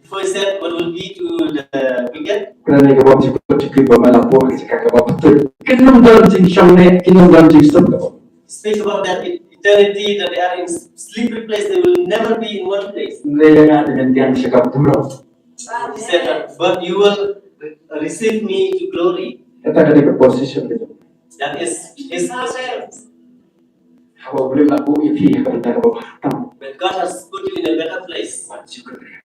Before he said, what will be to the wicked? Kren ïa ka bym jukut jukut ba me la poi ka jaka kaba patut. Kin ym don jingshong ne, kin ym don jingsuk ka bym. Speak about that eternity that they are in slippery place, they will never be in one place. Mynta ïa nga te men pdiang sha ka burom. He said that, but you will receive me to glory. Kata ka dei ka position ka jong. That is his position. Haba U Blei u la buh ïa phi ha ka bynta kaba bha tam. When God has put you in a better place, wat ju kynriah.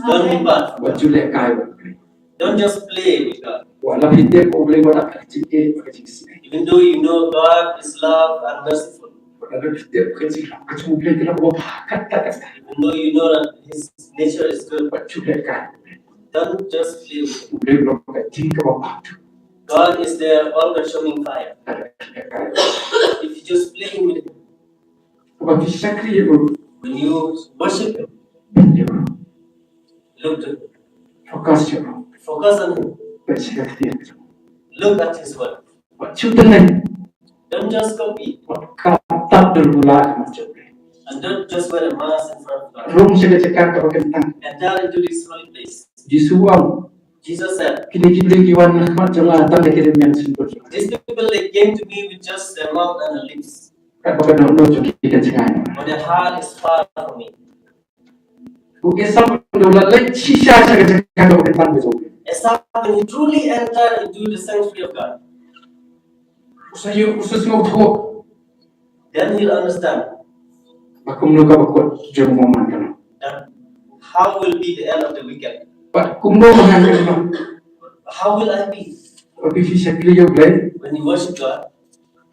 Don't be bad. Wat ju lehkai bad U Blei. Don't just play with God. Wat la phi tip ba U Blei u don ka jingïeit bad ka jingsngew. Even though you know God is love and merciful. Wat la phi tip ka jingïeit ka jong U Blei ka long kaba bha katba katba. Even though you know that His nature is good. Wat shu leh kai. Don't just live. U Blei u long ka jingkaba bha. God is the all-consuming fire. Lada phi leh kai. If you just play with Him, Haba phi shakri ïa u. When you worship Him, Peit ïa u. Look to Him. Focus ïa u. Focus on Him. Peit sha ka ktien. Look at His word. Wat shu tngen. Don't just copy. Wat kap tap dur bula ka mat jong u. And don't just wear a mask in front of God. Rung sha ka jaka kaba kyntang. Enter into this holy place. Jisu u ong. Jesus said, Kine ki briew ki wan ha khmat jong nga tang da ki rynmiang shyntur. These people, they came to me with just their mouth and their lips. Katba ka dohnud jong ki ka jngai. But their heart is far from me. U Esau u la leit shisha sha ka jaka kaba kyntang ka jong u. Esau, when he truly entered into the sanctuary of God, U sa ïoh, u sa sngewthuh. Then he'll understand ba kumno kaba kut jong u man ka long. That how will be the end of the wicked? Ba kumno man ka long. How will I be? Ba phi shakri ïa u Blei. When you worship God,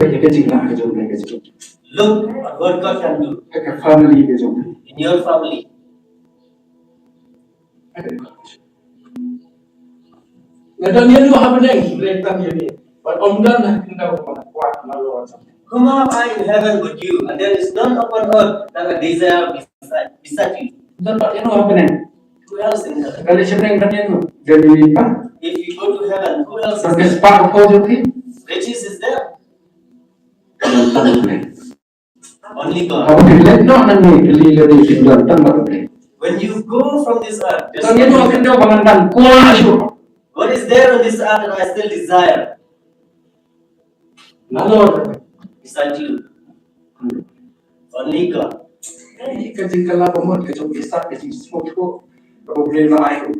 Peit ïa ka jinglah ka jong u Blei ka jong u. Look at what God can do Ha ka family ka jong u. In your family. Nga don ïa u ha bneng, Blei tang ïa u. Bad ym don ha khyndew ba nga kwah na lor. Whom have I in heaven but you? And there is none upon earth that I desire beside, beside you. Don bad ïa u ha bneng. Who else in heaven? Ka leit sha bneng don ïa u. Don ïa u pa. If you go to heaven, who else Don is ka there? Spah u Blei. Riches is there. Don tang u Blei. Only God. Haba phi leit noh nangne, phi leit leit phi don tang bad u Blei. When you go from this earth, there's Don ïa u ha khyndew ba ngan dang kwah shuh. What is there on this earth that I still desire? Na lor. Beside you. Only God. Ka jingkylla ba mut ka jong u Esau, ka jingsngewthuh kaba u Blei u la ai u.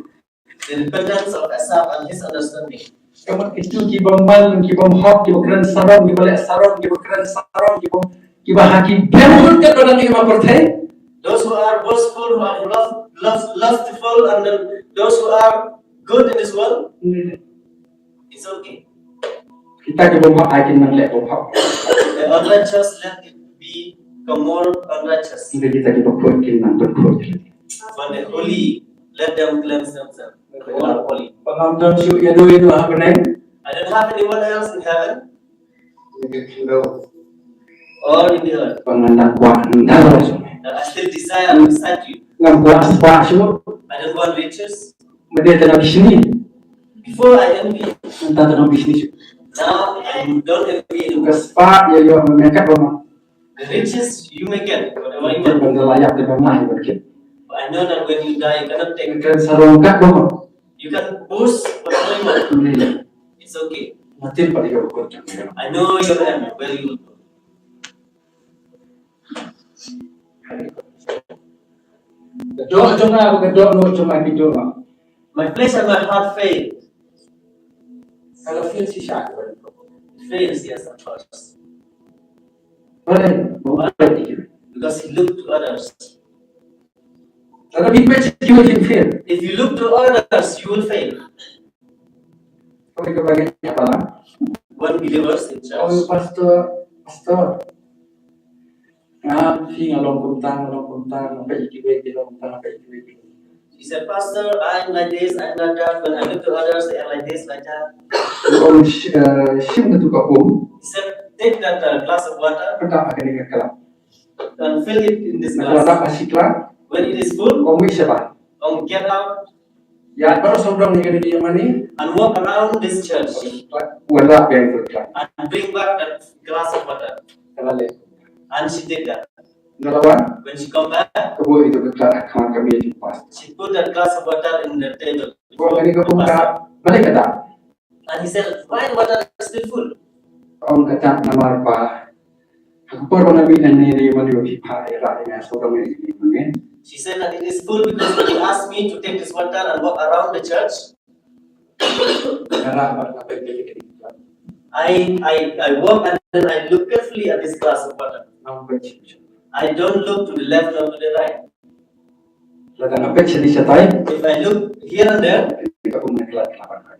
The repentance of Asaph and his understanding. Ka mut kito kiba man, kiba hok, kiba kren sarong, kiba leh sarong, kiba kren sarong, kiba, kiba ha ki briew katba don ha kane ka pyrthei. Those who are boastful, who are lust, lust, lustful, and then those who are good in this world, it's okay. Kita kiba hok ai kin nang leh ba hok. The unrighteous, let it become more unrighteous. Hynrei kita kiba khuid kin nang pynkhuid. But the holy, let them cleanse themselves. They are holy. Ba ngam don shuh ïa u, ïa u ha bneng. I don't have anyone else in heaven or in the earth Ba ngan dang kwah na lor jong me. that I still desire beside you. Ngam kwah spah shuh. I don't want riches. Mynta te nga bishni. Before I envy, Mynta te nga bishni shuh. Now I don't envy Ka anymore. spah ïa u me katba ma. The riches you may get, whatever you Mynta want. Ban da la ïap te ba ma ïa ban kit. But I know that when you die, you cannot take it. Kan sarong katba ma. You can boast whatever you want. It's okay. Matin pa ïa u ko jong me. I know your end, where you will go. Ka doh jong nga, ka dohnud jong nga ki doh ma. My flesh and my heart fail. Ka la fail shisha. It fails, yes, at first. Balei? Balei? Because he looked to others. Lada phi peit sha kiwei kin fail. If you look to others, you will fail. Kawei kaba ngi ïa balang. One believers in Oh, church. pastor, pastor. Nga, phi nga long kumta, nga long kumta, nga peit ïa kiwei ki long kumta, nga peit ïa kiwei ki long. He said, Pastor, I'm like this, I'm like that. When I look to others, they are like this, like that. U ong sh-, eh, shim katu ka um. He said, take that uh, glass of water Pyndah ha kane ka klam. And fill it in this Na ka la glass. dap ha shi klam. When it is full, Ong mih sha bai. um, get out Ïaid baroh sawdong ïa kane ka ïingmane. And walk around this church. Wan rah biang ïa ka klam. And bring back that glass of water. Ka la leh. And she did that. Nga la wan. When she come back, Ka buh ïa ka klam ha khmat ka mei jong u pastor. She put that glass of water in the table. Buh kane ka um ka. Balei ka dap? And he said, why water is still full? Ong ka dap namar ba ha ka por ba nga mih nangne ne mane ba phi phah ïa nga sawdong ïa ine i ïingmane. She said that it is full because when you asked me to take this water and walk around the church, Nga rah bad nga peit ïa kane ka klam. I, I, I walk and then I look carefully at this glass of water. Ngam peit. I don't look to the left or to the right. Lada nga peit shane shatai. If I look here and there, Ka um ne khlad khlad.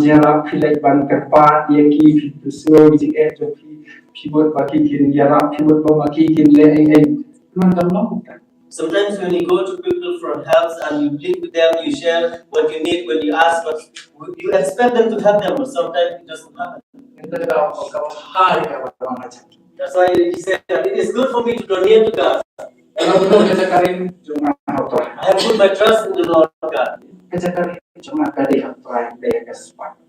ïarap, phi leit ban kyrpad ïa ki, phi pyrshang ïa ki jingeh jong phi, phi mut ba ki kin ïarap, phi mut ba ma ki kin leh ei ei. Pynban kam long kumta. Sometimes when you go to people for help and you plead with them, you share what you need, when you ask what you expect them to help them, but sometimes it doesn't happen. Kata ka, ka bha ïa nga ban wan ha jong. That's why he said that it is good for me to draw near to God. Nga bynta ka jaka ri jong nga ha U Trai. I have put my trust in the Lord God. Ka jaka ri jong nga ka dei ha U Trai, dei ha ka spah.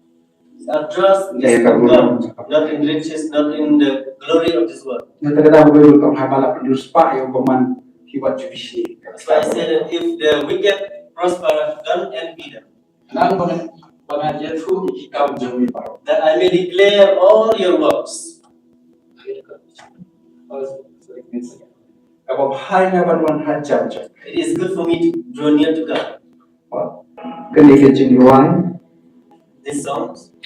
Our trust is in God, not in riches, not in the glory of this world. Kata ka daw ba ka ha ba la pyndonkam spah ïa u bymman ki wat ju bishni. That's why I say that if the wicked prosper, don't envy them. Nang ba nga, ba nga ïathuh ïa ki kam jong me baroh. That I may declare all your works. Ka bha ïa nga ban wan ha jong. It is good for me to draw near to God. Kane ka jingrwai, these songs,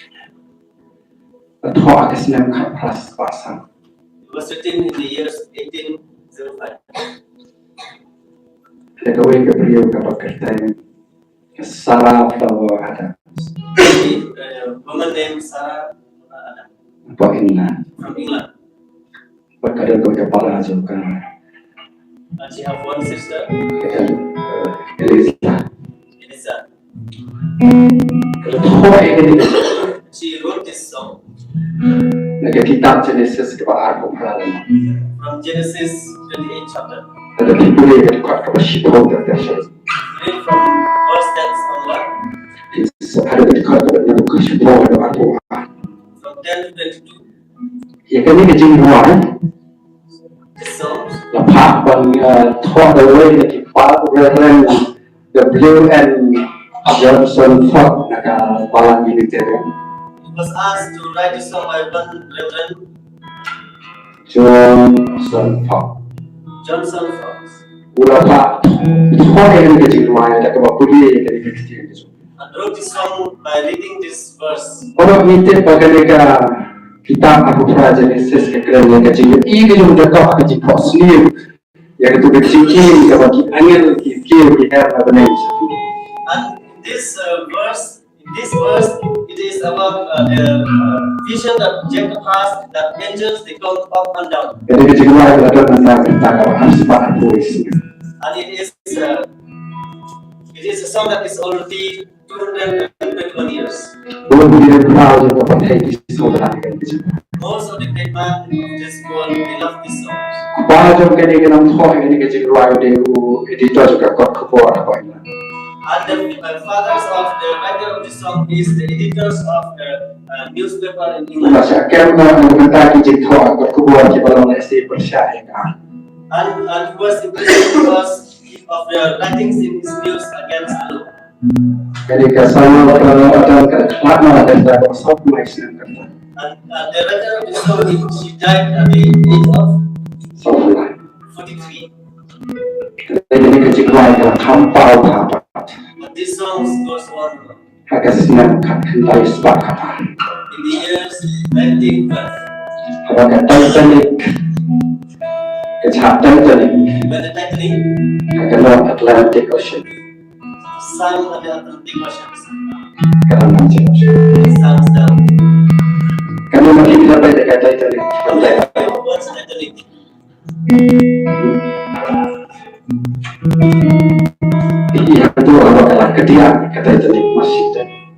ka thoh ha ka snem khatphra spah san. It was written in the years eighteen zero five. Da kawei ka briew kaba kyrteng Sarah Flower Adams. The, uh, woman named Sarah Flower Adams. Napoh England. From England. Bad ka don kawei ka para jong ka. And she have one sister. Ka don, uh, Eliza. Eliza. Ka la thoh ïa kane. She wrote this song. Na ka kitab Genesis kaba arphew phra lynnong. From Genesis twenty-eight chapter. Lada phi pule ka dkhot kaba shiphew ter ter sha. Read from verse ten onward. Phi sa pule ka dkhot kaba shiphew ter ter sha. From ten to twenty-two. Ïa kane ka jingrwai, the songs, la phah ban, uh, thoh da uwei na ki para, Reverend W N Johnson Fox na ka Balang Unitarian. It was asked to write a song by one Reverend Johnson Fox. Johnson Fox. U la phah thoh ïa kane ka jingrwai da kaba pule ïa kane ka ktien ka jong. And wrote this song by reading this verse. Ora ngi tip ba kane ka kitab Apocrypha Genesis ka kren ïa ka jingïohi ka jong Jakob, ka jingphohsniew ïa katu ka jingim kaba ki angel ki kiew ki her na bneng. And this, uh, verse, in this verse, it is about, uh, the, uh, vision that Jacob has, that angels, they come up and down. Kane ka jingrwai ka don na ka kaba arspah arphew isngi. And it is, uh, it is a song that is already two hundred and twenty-one years. Bun ki hynñiew phra jong ka pyrthei ki sngewtynnat ïa kane ka jingrwai. Most of the great men of this world, they love this song. Kpa jong kane ka nongthoh ïa kane ka jingrwai u dei u editor jong ka kot khubor ha England. And the, uh, fathers of the writer of this song is the editors of the, uh, newspaper in England. Ba sha kem na mynta ki jingthoh kot khubor kiba long lehse pyrshah ïa ka. And, and he was imprisoned because of the writings in his news against the law. Kane ka song ka, ka, ka khlad na ka, ka, ka song mai snem ka. And, and the writer of the song, he, she died at the age of forty-three. Kane ka jingrwai ka kham paw ha pat. But this song goes on. Ha ka snem khatkhyndai spah khatar. In the years nineteen twelve. Haba ka Titanic, ka jahaj Titanic, when the Titanic, ha ka North Atlantic Ocean, sank on the Atlantic Ocean. Ka Atlantic Ocean. It sank down. Kane ma ki la peit ïa ka Titanic. Watch Titanic. Ïa, hangto haba ka la kdiah ka Titanic, ma shit.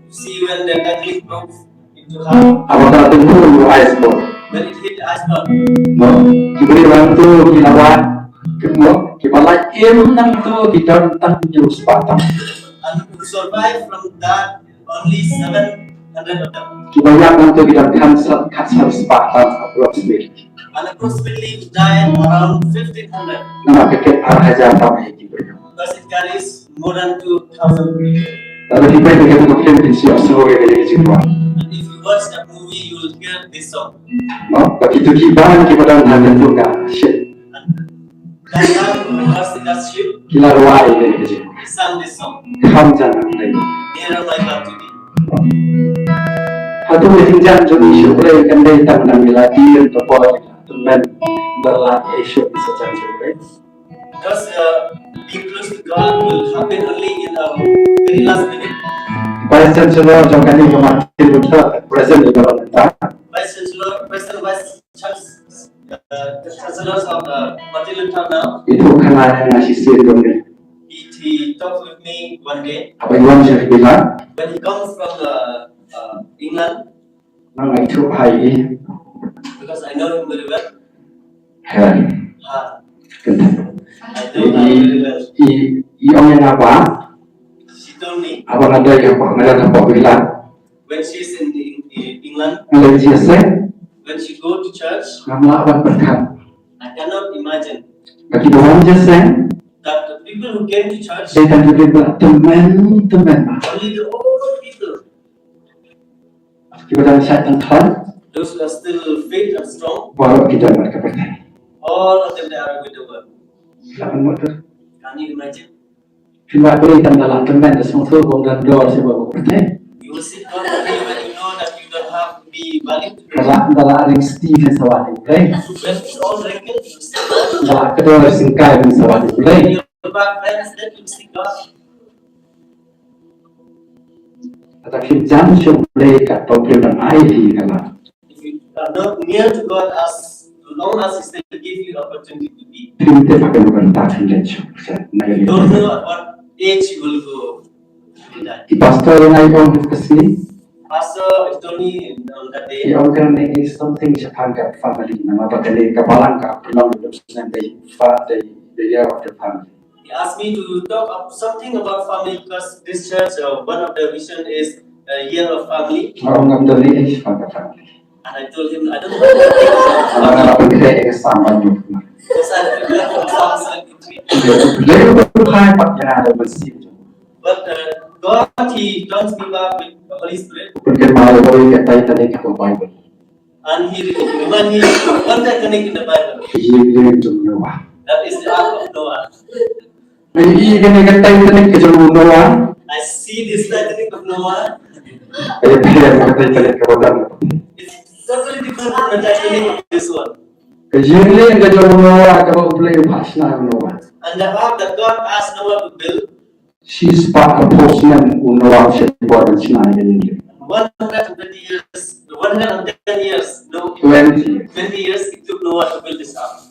See, when the Titanic broke into half. Haba ka la tympu ïa u iceberg. When it hit the iceberg. Mo, ki briew hangto ki la wad, ki mo, kiba la im hangto ki don tang hynñiew spah tam. And who survived from that, only seven hundred of them. Kiba ïap hangto ki don khatsan, khatsan spah tam approximately. And approximately died around fifteen hundred. Namar ka kit ar hajar tam ïa ki briew. Because it carries more than two thousand people. Lada phi peit ïa katu ka film phin sngewthuh ïa kane ka jingrwai. And if you watch that movie, you will hear this song. Mo, ba kito ki bam kiba don ha katu ka ship. And that time was in that ship. Ki la rwai ïa kane ka jingrwai. They sang this song. Kham jan nang dei. Nearer, my God, to thee. Hato ka jingjan jong ngi sha U Blei kan dei tang na ngi la dien, to poi, to men, ba la ïa shu sa jan jong U Blei. Because, uh, being close to God will happen only in a very last minute. Vice Chancellor jong kane ka Martin Luther, present ïa ka mynta. Vice Chancellor, President Vice Chancellor. uh, the chancellors of the Martin Luther now. Ithuh khana ïa nga shisien don ne. He, he talked with me one day. Haba i wan sha ka villa. When he comes from the, uh, England. Nga ithuh bha ïa i. Because I know him very well. Helen. Ha. Kynthei. I know her very well. I, i ong ïa nga ba. She told me. Haba nga dei hapoh, nga dei hapoh villa. When she's in, in, in England, nga leit jingïaseng. When she go to church, ngam lah ban pyrkhat. I cannot imagine. Ba kiba wan jingïaseng, that the people who came to church, dei tang kiba tymmen tymmen. Only the old people. Kiba dang shait dang khlaiñ. Those who are still fit and strong. Baroh ki don bad ka pyrthei. All of them, they are with the world. Lah ban mut. Can you imagine? Phi lah ban ïohi tang da la tymmen, da sngewthuh ba ym don dor shuh ba ka pyrthei. You will see God only when you know that you don't have to be valued. Ka la, da la ring sting phin sa wad ïa U Blei. When it's all wrinkled, you see God. Da la kdor syngkai phin sa wad ïa U Blei. Your back bends, then you see God. Lada phim jan sha U Blei katba U Blei u dang ai ïa phi ka lad. If you are not near to God as long as He still give you opportunity to be. Phim tip ha kano ka bynta phin leit shuh. You don't know at what age you will go. I pastor ïa nga i ong ha ka sngi. Pastor told me on that day. I ong kane is something shaphang ka family, namar ba kane ka balang ka pynlong ïa u snem dei fa, dei the year of the family. He asked me to talk of something about family because this church, uh, one of the vision is a year of family. Nga ong ngam don ei ei shaphang ka family. And I told him, I don't know. Nga la pynkhreh ïa ka Salm one. Because I prepared from Psalm seventy-three. Lei u pynphai pat ïa nga da u Mynsiem. But, uh, God, He turns me back with the Holy Spirit. U pynkynmaw ïa nga ïa ka Titanic ha ka Bible. And he, when he, one Titanic in the Bible. Ka ïing lieng jong u Noah. That is the Ark of Noah. Nga ïohi kane ka Titanic ka jong u Noah. I see this Titanic of Noah. Ka ïapher na ka Titanic kaba don. It's totally different from the Titanic of this one. Ka ïing lieng ka jong u Noah kaba U Blei u phah shna ïa u Noah. And the ark that God asked Noah to build. Shispah arphew snem u Noah u sheptieng ban shna ïa ka ïing lieng. One hundred and twenty years, one hundred and ten years, no, twenty. Twenty years it took Noah to build this ark.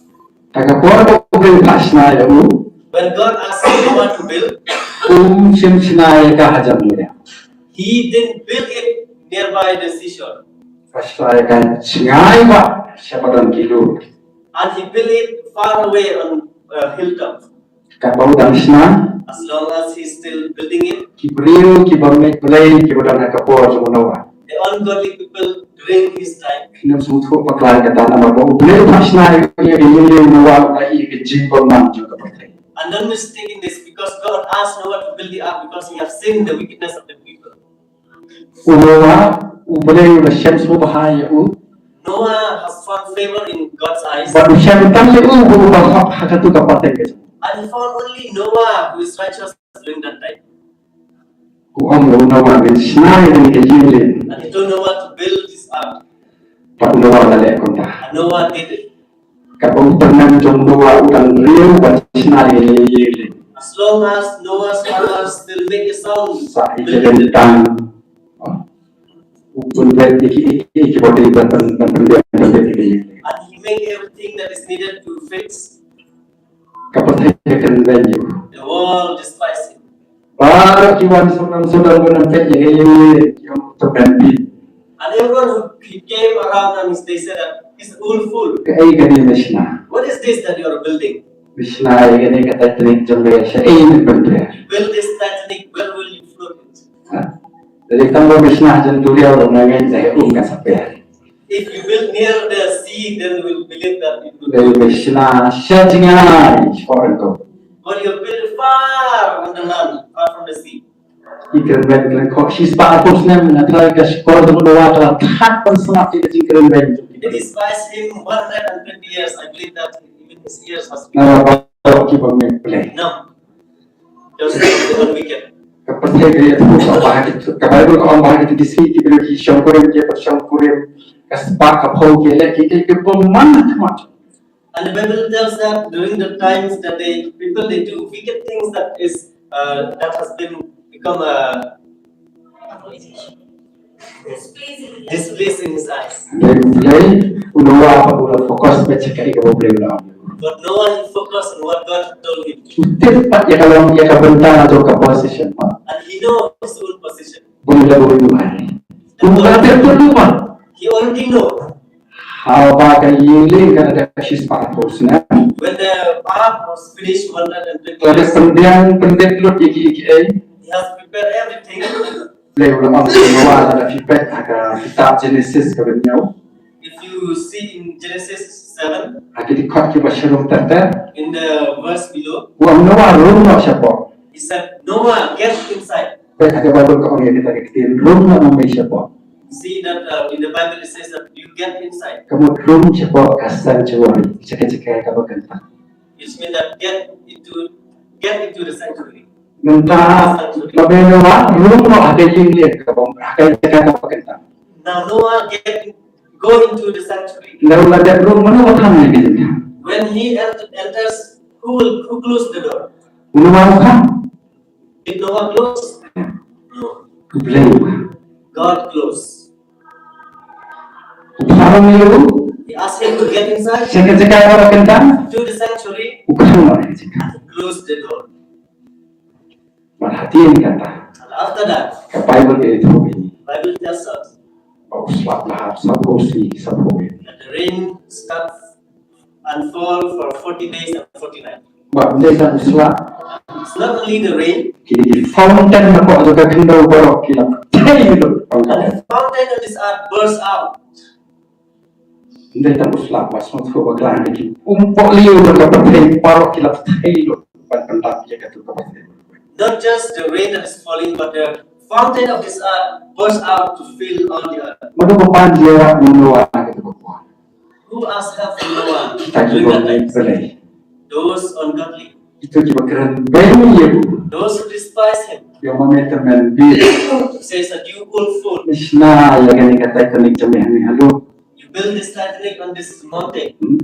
Te ka por ba U Blei u phah shna ïa u, when God asked Noah to build, um shym shna ïa ka hajan lyndet. He didn't build it nearby the seashore. U phah shna ïa ka jngai bha sha ba don ki lur. And he built it far away on a hilltop. Katba u dang shna. As long as he's still building it. Ki briew kiba meit Blei kiba don ha ka por jong u Noah. The ungodly people during his time. Kim sngewthuh bakla ïa kata namar ba U Blei u phah shna ïa ka ïing lieng, u Noah u la ïohi ïa ka jingbymman jong ka pyrthei. And don't mistake in this, because God asked Noah to build the ark because he have seen the wickedness of the people. U Noah, U Blei u la shem sngewbha ïa u. Noah has found favor in God's eyes. Bad u shem tang ïa u ba u ba hok ha katu ka pateng ka jong u. And he found only Noah who is righteous during that time. U ong ïa u Noah ban shna ïa kane ka ïing lieng. And he told Noah to build this ark. Bad u Noah u la leh kumta. And Noah did it. Katba u tymmen jong u Noah u dang riewspah ban shna ïa ka ïing lieng. As long as Noah's father still make a sound, sa ïa ka building, dang tang. U pynbeit ïa ki, ïa ki, ïa ki bad ban, ban, ban pynbeit, pynbeit ïa ka ïing lieng. And he make everything that is needed to fix. Ka pyrthei ka kren beiñ ïa u. The world despise him. Baroh ki wan sawdong sawdong ban peit ïa ka ïing lieng, ki ong to kan phi. And everyone who came around and they said that he's a old fool. Kaei kane me shna? What is this that you are building? Me shna ïa kane ka Titanic jong me shaei me pynpher? Build this Titanic, where will you float it? Ha? Lada tang ba me shna ha jan duriaw ruh nga ngeit ba um kan sa pher. If you build near the sea, then we'll believe that it will. Lada me shna sha jngai shapoh ryngkew. But you build far on the land, far from the sea. Ki kren beiñ kren khoh shispah arphew snem, nga tharai ka shkor jong u Noah ka la thad ban sngap ïa ka jingkren beiñ. It despise him one hundred and twenty years. I believe that even his years has been. Namar baroh kiba meit Blei. No. Just the wicked. Ka pyrthei ka ïathuh ka ong ba ha ki, ka Baibl ka ong ba ha kito ki sngi ki briew ki shongkurim ki pyrshongkurim, ka spah ka phew ki leh kiei kiei kiba man ha khmat. And the Bible tells that during the times that they, people, they do wicked things that is, uh, that has been become a, displeased in his eyes. Hynrei u Blei, u Noah pat u la focus beit sha kaei kaba u Blei u la ong. But Noah, he focused on what God told him. U tip pat ïa ka long ïa ka bynta jong ka position pat. And he know his own position. Bun la bun u ai. U la tip tu tu pat. He already know. Haba ka ïing lieng ka la dep shispah arphew snem. When the ark was finished, one hundred twenty years, ka la dep pynbiang pyndep lut ïa ki, ïa kiei. He has prepared everything. Blei u la ong ïa u Noah, lada phi peit ha ka kitab Genesis kaba hynñiew. If you see in Genesis seven, ha ki dkhot kiba shyrkhei ter ter, in the verse below, u ong Noah, rung noh shapoh. He said, "Noah, get inside." Peit ha ka Baibl ka ong ïa kita ki ktien, rung noh ma mei shapoh. See that, uh, in the Bible it says that you get inside. Ka mut rung shapoh ka sanctuary, sha ka jaka kaba kyntang. Which means that get into, get into the sanctuary. Mynta, ba me Noah, rung noh ha ka ïing lieng kaba, ha ka jaka kaba kyntang. Now Noah get, go into the sanctuary. Hynrei la dep rung, mano ba khang ïa ka jingkhang? When he ent-, enters, who will, who close the door? U Noah u khang? Did Noah close? No. U Blei u khang. God close. U phah rung ïa u. He asked him to get inside. Sha ka jaka kaba kyntang. To the sanctuary. U khang noh ïa ka jingkhang. And he closed the door. Bad hadien kata, and after that, ka Baibl ka ïathuh ïa ngi, Bible tells us, ba u slap la hap saphew sngi saphew miet. That the rain stops and fall for forty days and forty nights. Bad ym dei tang u slap. It's not only the rain. Ki, ki fountain na ka jaka khyndew baroh ki la pyrthei lut. And the fountain of this earth burst out. Ym dei tang u slap, ba sngewthuh bakla, ki umpohliew jong ka pyrthei baroh ki la pyrthei lut ban pyndap ïa katu ka pyrthei. Not just the rain that is falling, but the fountain of this earth burst out to fill all the earth. Mano ba pan jingïarap ïa u Noah ha katu ka por? Who asked help from Noah during that time? Kita kiba bym beit Blei. Those ungodly. Kito kiba kren beiñ ïa u. Those who despise him. Ïa ma me tymmen bieit. Says that you old fool. Shna ïa kane ka Titanic jong me hangne ha lum. You build this Titanic on this mountain. Hmm?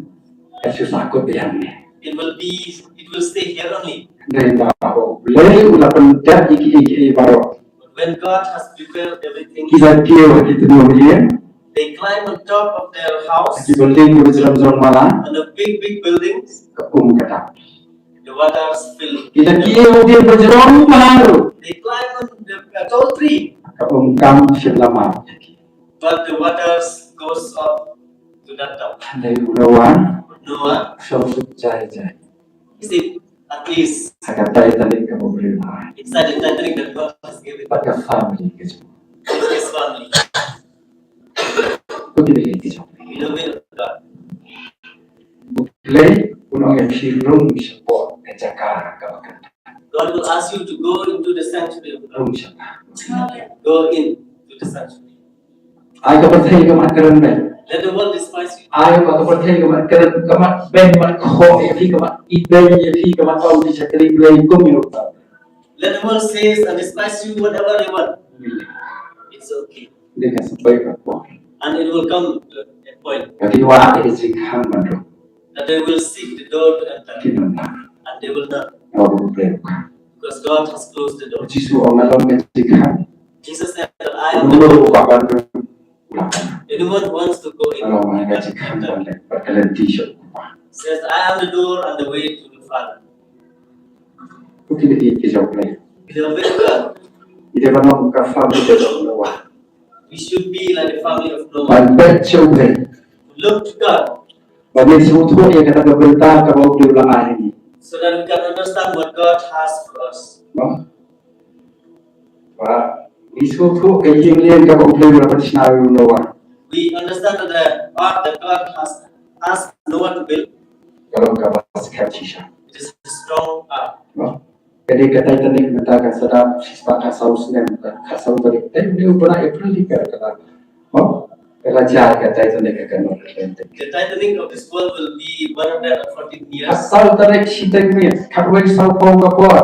Ka shu sah kut beit hangne. It will be, it will stay here only. Hynrei haba U Blei u la pyndep ïa kiei kiei baroh. When God has prepared everything, ki la kiew ha ki tnum ïing, they climb on top of their house, ha ki building kiba jrong jrong mala, on the big, big buildings, ka um ka dap. The waters fill. Ki la kiew ha ki building ba jrong mala ruh, they climb on the, uh, tall tree, ka um kam shym la mad. But the waters goes up to that top. Hynrei u Noah, Noah, u shong suk jai jai. He said, at least, ha ka Titanic kaba U Blei u la ai. Inside the Titanic that God has given. Bad ka family ka jong u. His family. Ko ki dei ki jong U Blei. Beloved of God. U Blei un ong ïa phi rung shapoh ka jaka kaba kyntang. God will ask you to go into the sanctuary of God. Rung shapoh. Go in to the sanctuary. Ai ka pyrthei ka mad kren beiñ. Let the world despise you. Ai ba ka pyrthei ka mad kren, ka mad beiñ, mad khoh ïa phi, ka mad ibeiñ ïa phi, ka mad ong phi shakri Blei kum ïa u. Let the world says and despise you whatever they want. It's okay. Dei ka symbai ka por. And it will come to a point. Ka dei wad ïa ka jingkhang ban rung. That they will seek the door to enter. Kin ym lah. And they will not. Namar ba U Blei u khang. Because God has closed the door. Jisu u ong, nga long ka jingkhang. Jesus said that I am the door. Uno uno uba kwah ban rung, u lah ban rung. Anyone who wants to go in, u lah ban rung. Ka jingkhang ban leh bad ka lynti sha u Kpa. Says, "I am the door and the way to the Father." Ko ki dei ki jong U Blei. Beloved of God. Ki dei ban long ka family ka jong U Noah. We should be like the family of Noah. Ban beit sha U Blei. Look to God. Ban ïoh sngewthuh ïa kata ka bynta kaba U Blei u la ai ha ngi. So that we can understand what God has for us. Ba, ba ngi sngewthuh ka ïing lieng kaba U Blei u la pynshna ïa u Noah. We understand that the ark that God has asked Noah to build. Ka long kaba skhem shisha. It is a strong ark. Ba, ka dei ka Titanic mynta kan sa dap shispah khatsaw snem, khatsaw tarik. Te une u bnai April hi ka dap. Oh, ka la jia ka Titanic ha ka North Atlantic. The Titanic of this world will be one hundred and fourteen years. Khatsaw tarik shiteng miet, khatwei sawphew ka por.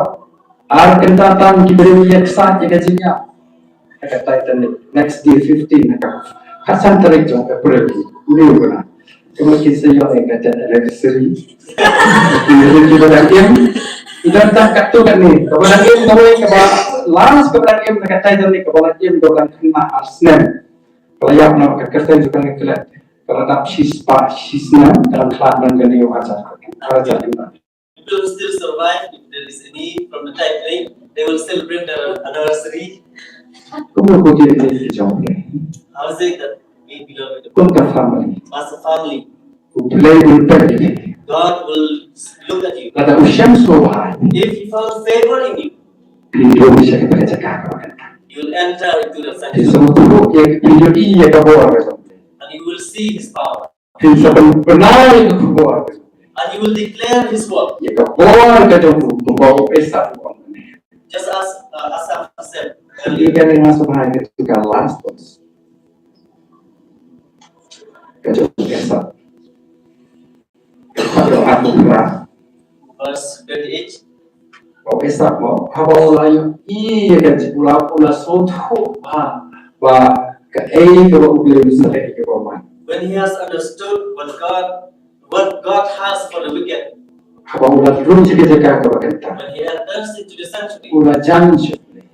Ar kynta tam ki briew ïa ksaid ïa ka jingïap. Ha ka Titanic, next day fifteen ha ka. Khatsan tarik jong April, une u bnai. Kumno kin sa ïoh ïa ka jet anniversary? Ki briew kiba dang im. Ïa kata katto katne. Kaba dang im kawei, kaba last kaba dang im na ka title ne kaba la im kaba dang khynnah ar snem. Ka la ïap na ka kyrteng jong ka ne klet. Ka la dap shispah shisnem ka dang khlad dang kane u hajar. Hajar. People will still survive if there is any from the time frame. They will celebrate the anniversary. Kumno ko ki ki jong ne. How is it that we, beloved, Kum ka family. As a family, U Blei u peit ïa phi. God will look at you. Lada u shem sngewbha. If He found favor in you, Phi ïoh sha ka jaka kaba kynta. You will enter into the Phi sanctuary sngewthuh ïa, phi ïohi ïa ka bor ka jong u Blei. And you will see His power. Phi sa pynbna ïa ka bor ka jong u Blei. And you will declare His work. Ïa ka bor ka jong u, kumba u Esau u ong. Just as uh, Asaph said Ïa earlier. Ka ne nga sngewbha ïa ka last verse. Ka jong u Esau. Ka jong u Esau. Verse twenty-eight. Ba u Esau mo, haba u la ïohi ïa ka jingpula pula sngewthuh ba, ba kaei kaba u Blei u sa leh ïa kaba man. When he has understood what God, what God has for the wicked, Haba u la rung sha ka jaka kaba kynta. When he enters into the sanctuary, U la jan sha u Blei.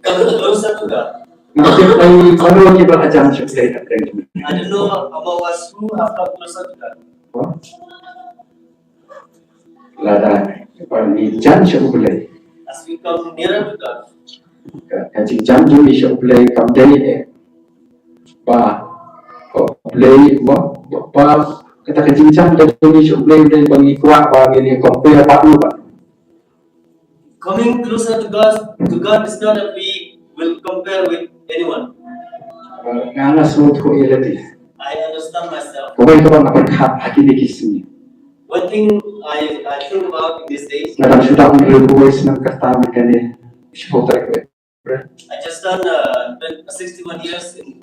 Comes closer to God. Nga tip ba mano kiba la jan sha u Blei hapdeng jong ngi. I don't know about us who have come closer to God. Lada ba ngi jan sha u Blei. As we come nearer to God, Ka, ka jingjan jong ngi sha u Blei kam dei eh ba, ba u Blei ba, ba, ba kata ka jingjan ka jong ngi sha u Blei, u Blei ba ngi kwah ba ngin compare bad u ba. Coming closer to God, to God is not that we will compare with anyone. Nga nga sngewthuh ïa lade. I understand myself. Kawei kaba nga pyrkhat ha kine ki sngi. One thing I, I think about in these days, Nga dang shu dap hynriew phew wei snem kata mynta ne. Shiphew tarik wei. I just turned uh, twenty, sixty-one years in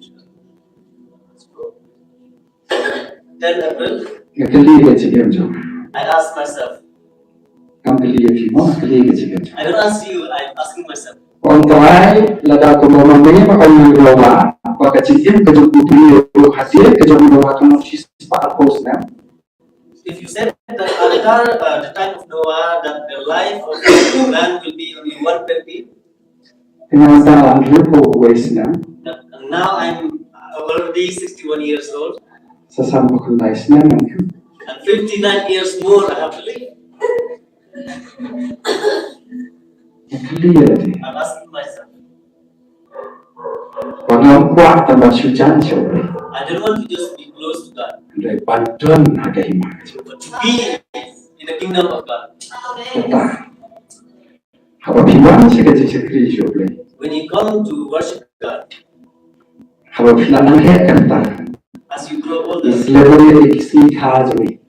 ten April. Nga kylli ka jingim jong. I asked myself. Ngam kylli ïa phi mo, nga kylli ka jingim jong. I don't ask you, I'm asking myself. Ong Trai, lada kumba ma me ma ong ïa nga ba ka jingim ka jong u briew hadien ka jong u Noah ka long shispah arphew snem. If you said that at the, uh, the time of Noah, that the life of man will be only one twenty, Nga sa hynriew phew wei snem. And now I'm already sixty-one years old. Sa san phew khyndai snem. And fifty-nine years more I have to live. Nga kylli ïa lade. I'm asking myself. Ba ngam kwah tang ban shu jan sha u Blei. I don't want to just be close to God, Hynrei ban don ha ka hima ka jong u Blei. But to be in the kingdom of God. Kata. Haba phi wan sha ka jingshakri sha u Blei. When you come to worship God, Haba phi la nang heh kata. As you grow Ngi older, celebrate ïa ki sngi kha jong ngi.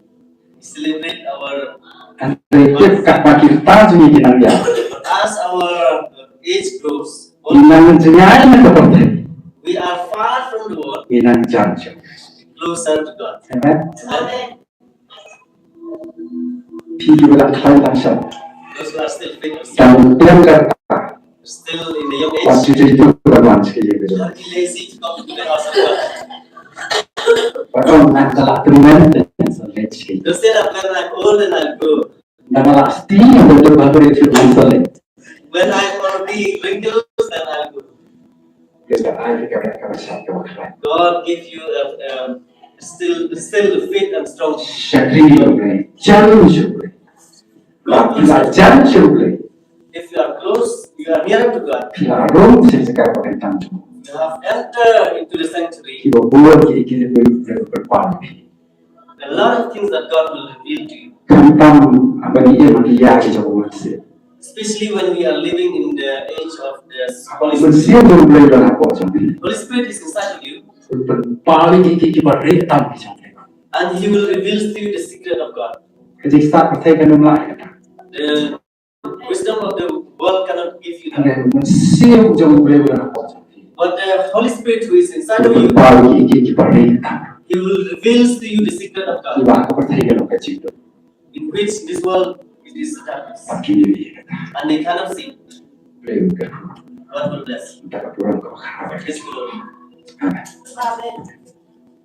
Celebrate our. Hynrei tip katba ki rta jong ngi ki nang ïap. But as our age grows, Ngi nang jngai na ka pyrthei. We are far from the world. Ngi nang jan sha u Blei. Closer to God. Amen. Amen. Phi kiba dang khlaiñ dang shad. Those who are still fit are Dang still, biang ka rta. Still in the young age. Wat ju ju ban wan sha ka ïing ka jong. Don't be lazy to come to the house of God. Wat ong nga la tymmen te ngan sa leit sha ka ïing. Don't say that when I'm old and I'll go. Nga la sting, nga la tymmen te ngan sa leit. When I'm already wrinkles, then I'll go. Ka ai ka ka ka shad ka ba khlaiñ. God give you a, um, still, still fit and strong. Shakri ïa u Blei. Jan sha u Blei. Ba phi la jan sha u Blei. If you are close, you are near to God. Phi la rung sha ka jaka ba kynta jong u. You have entered into the sanctuary. Kiba bun ki ki ki ki ki ki ki A lot of things that God will reveal to you. Khamtam haba ngi im ha ki ïa ki jong u Mynsiem. Especially when we are living in the age of the Haba u Holy Spirit. Mynsiem jong u Blei u don hapoh jong ngi. Holy Spirit is inside of you. U pynpaw ïa ki ki ki ba rieh tam ki jong u Blei. And He will reveal to you the secret of God. Ka jingstad pyrthei kan ym lah ïa kata. The wisdom of the world cannot give you that. Hynrei u Mynsiem jong u Blei u don hapoh jong ngi. But the Holy Spirit who is inside U of you, pynpaw ïa ki ki ki ba rieh tam. He will reveal to you the secret of God, Kiba ha ka pyrthei kan ym lah jingduh. In which this world it is darkness. Ba kin ïohi ïa kata. And they cannot see. Blei u kyrkhu. God will bless. Nangta ka burom ka ba khraw. His glory. Amen. Amen.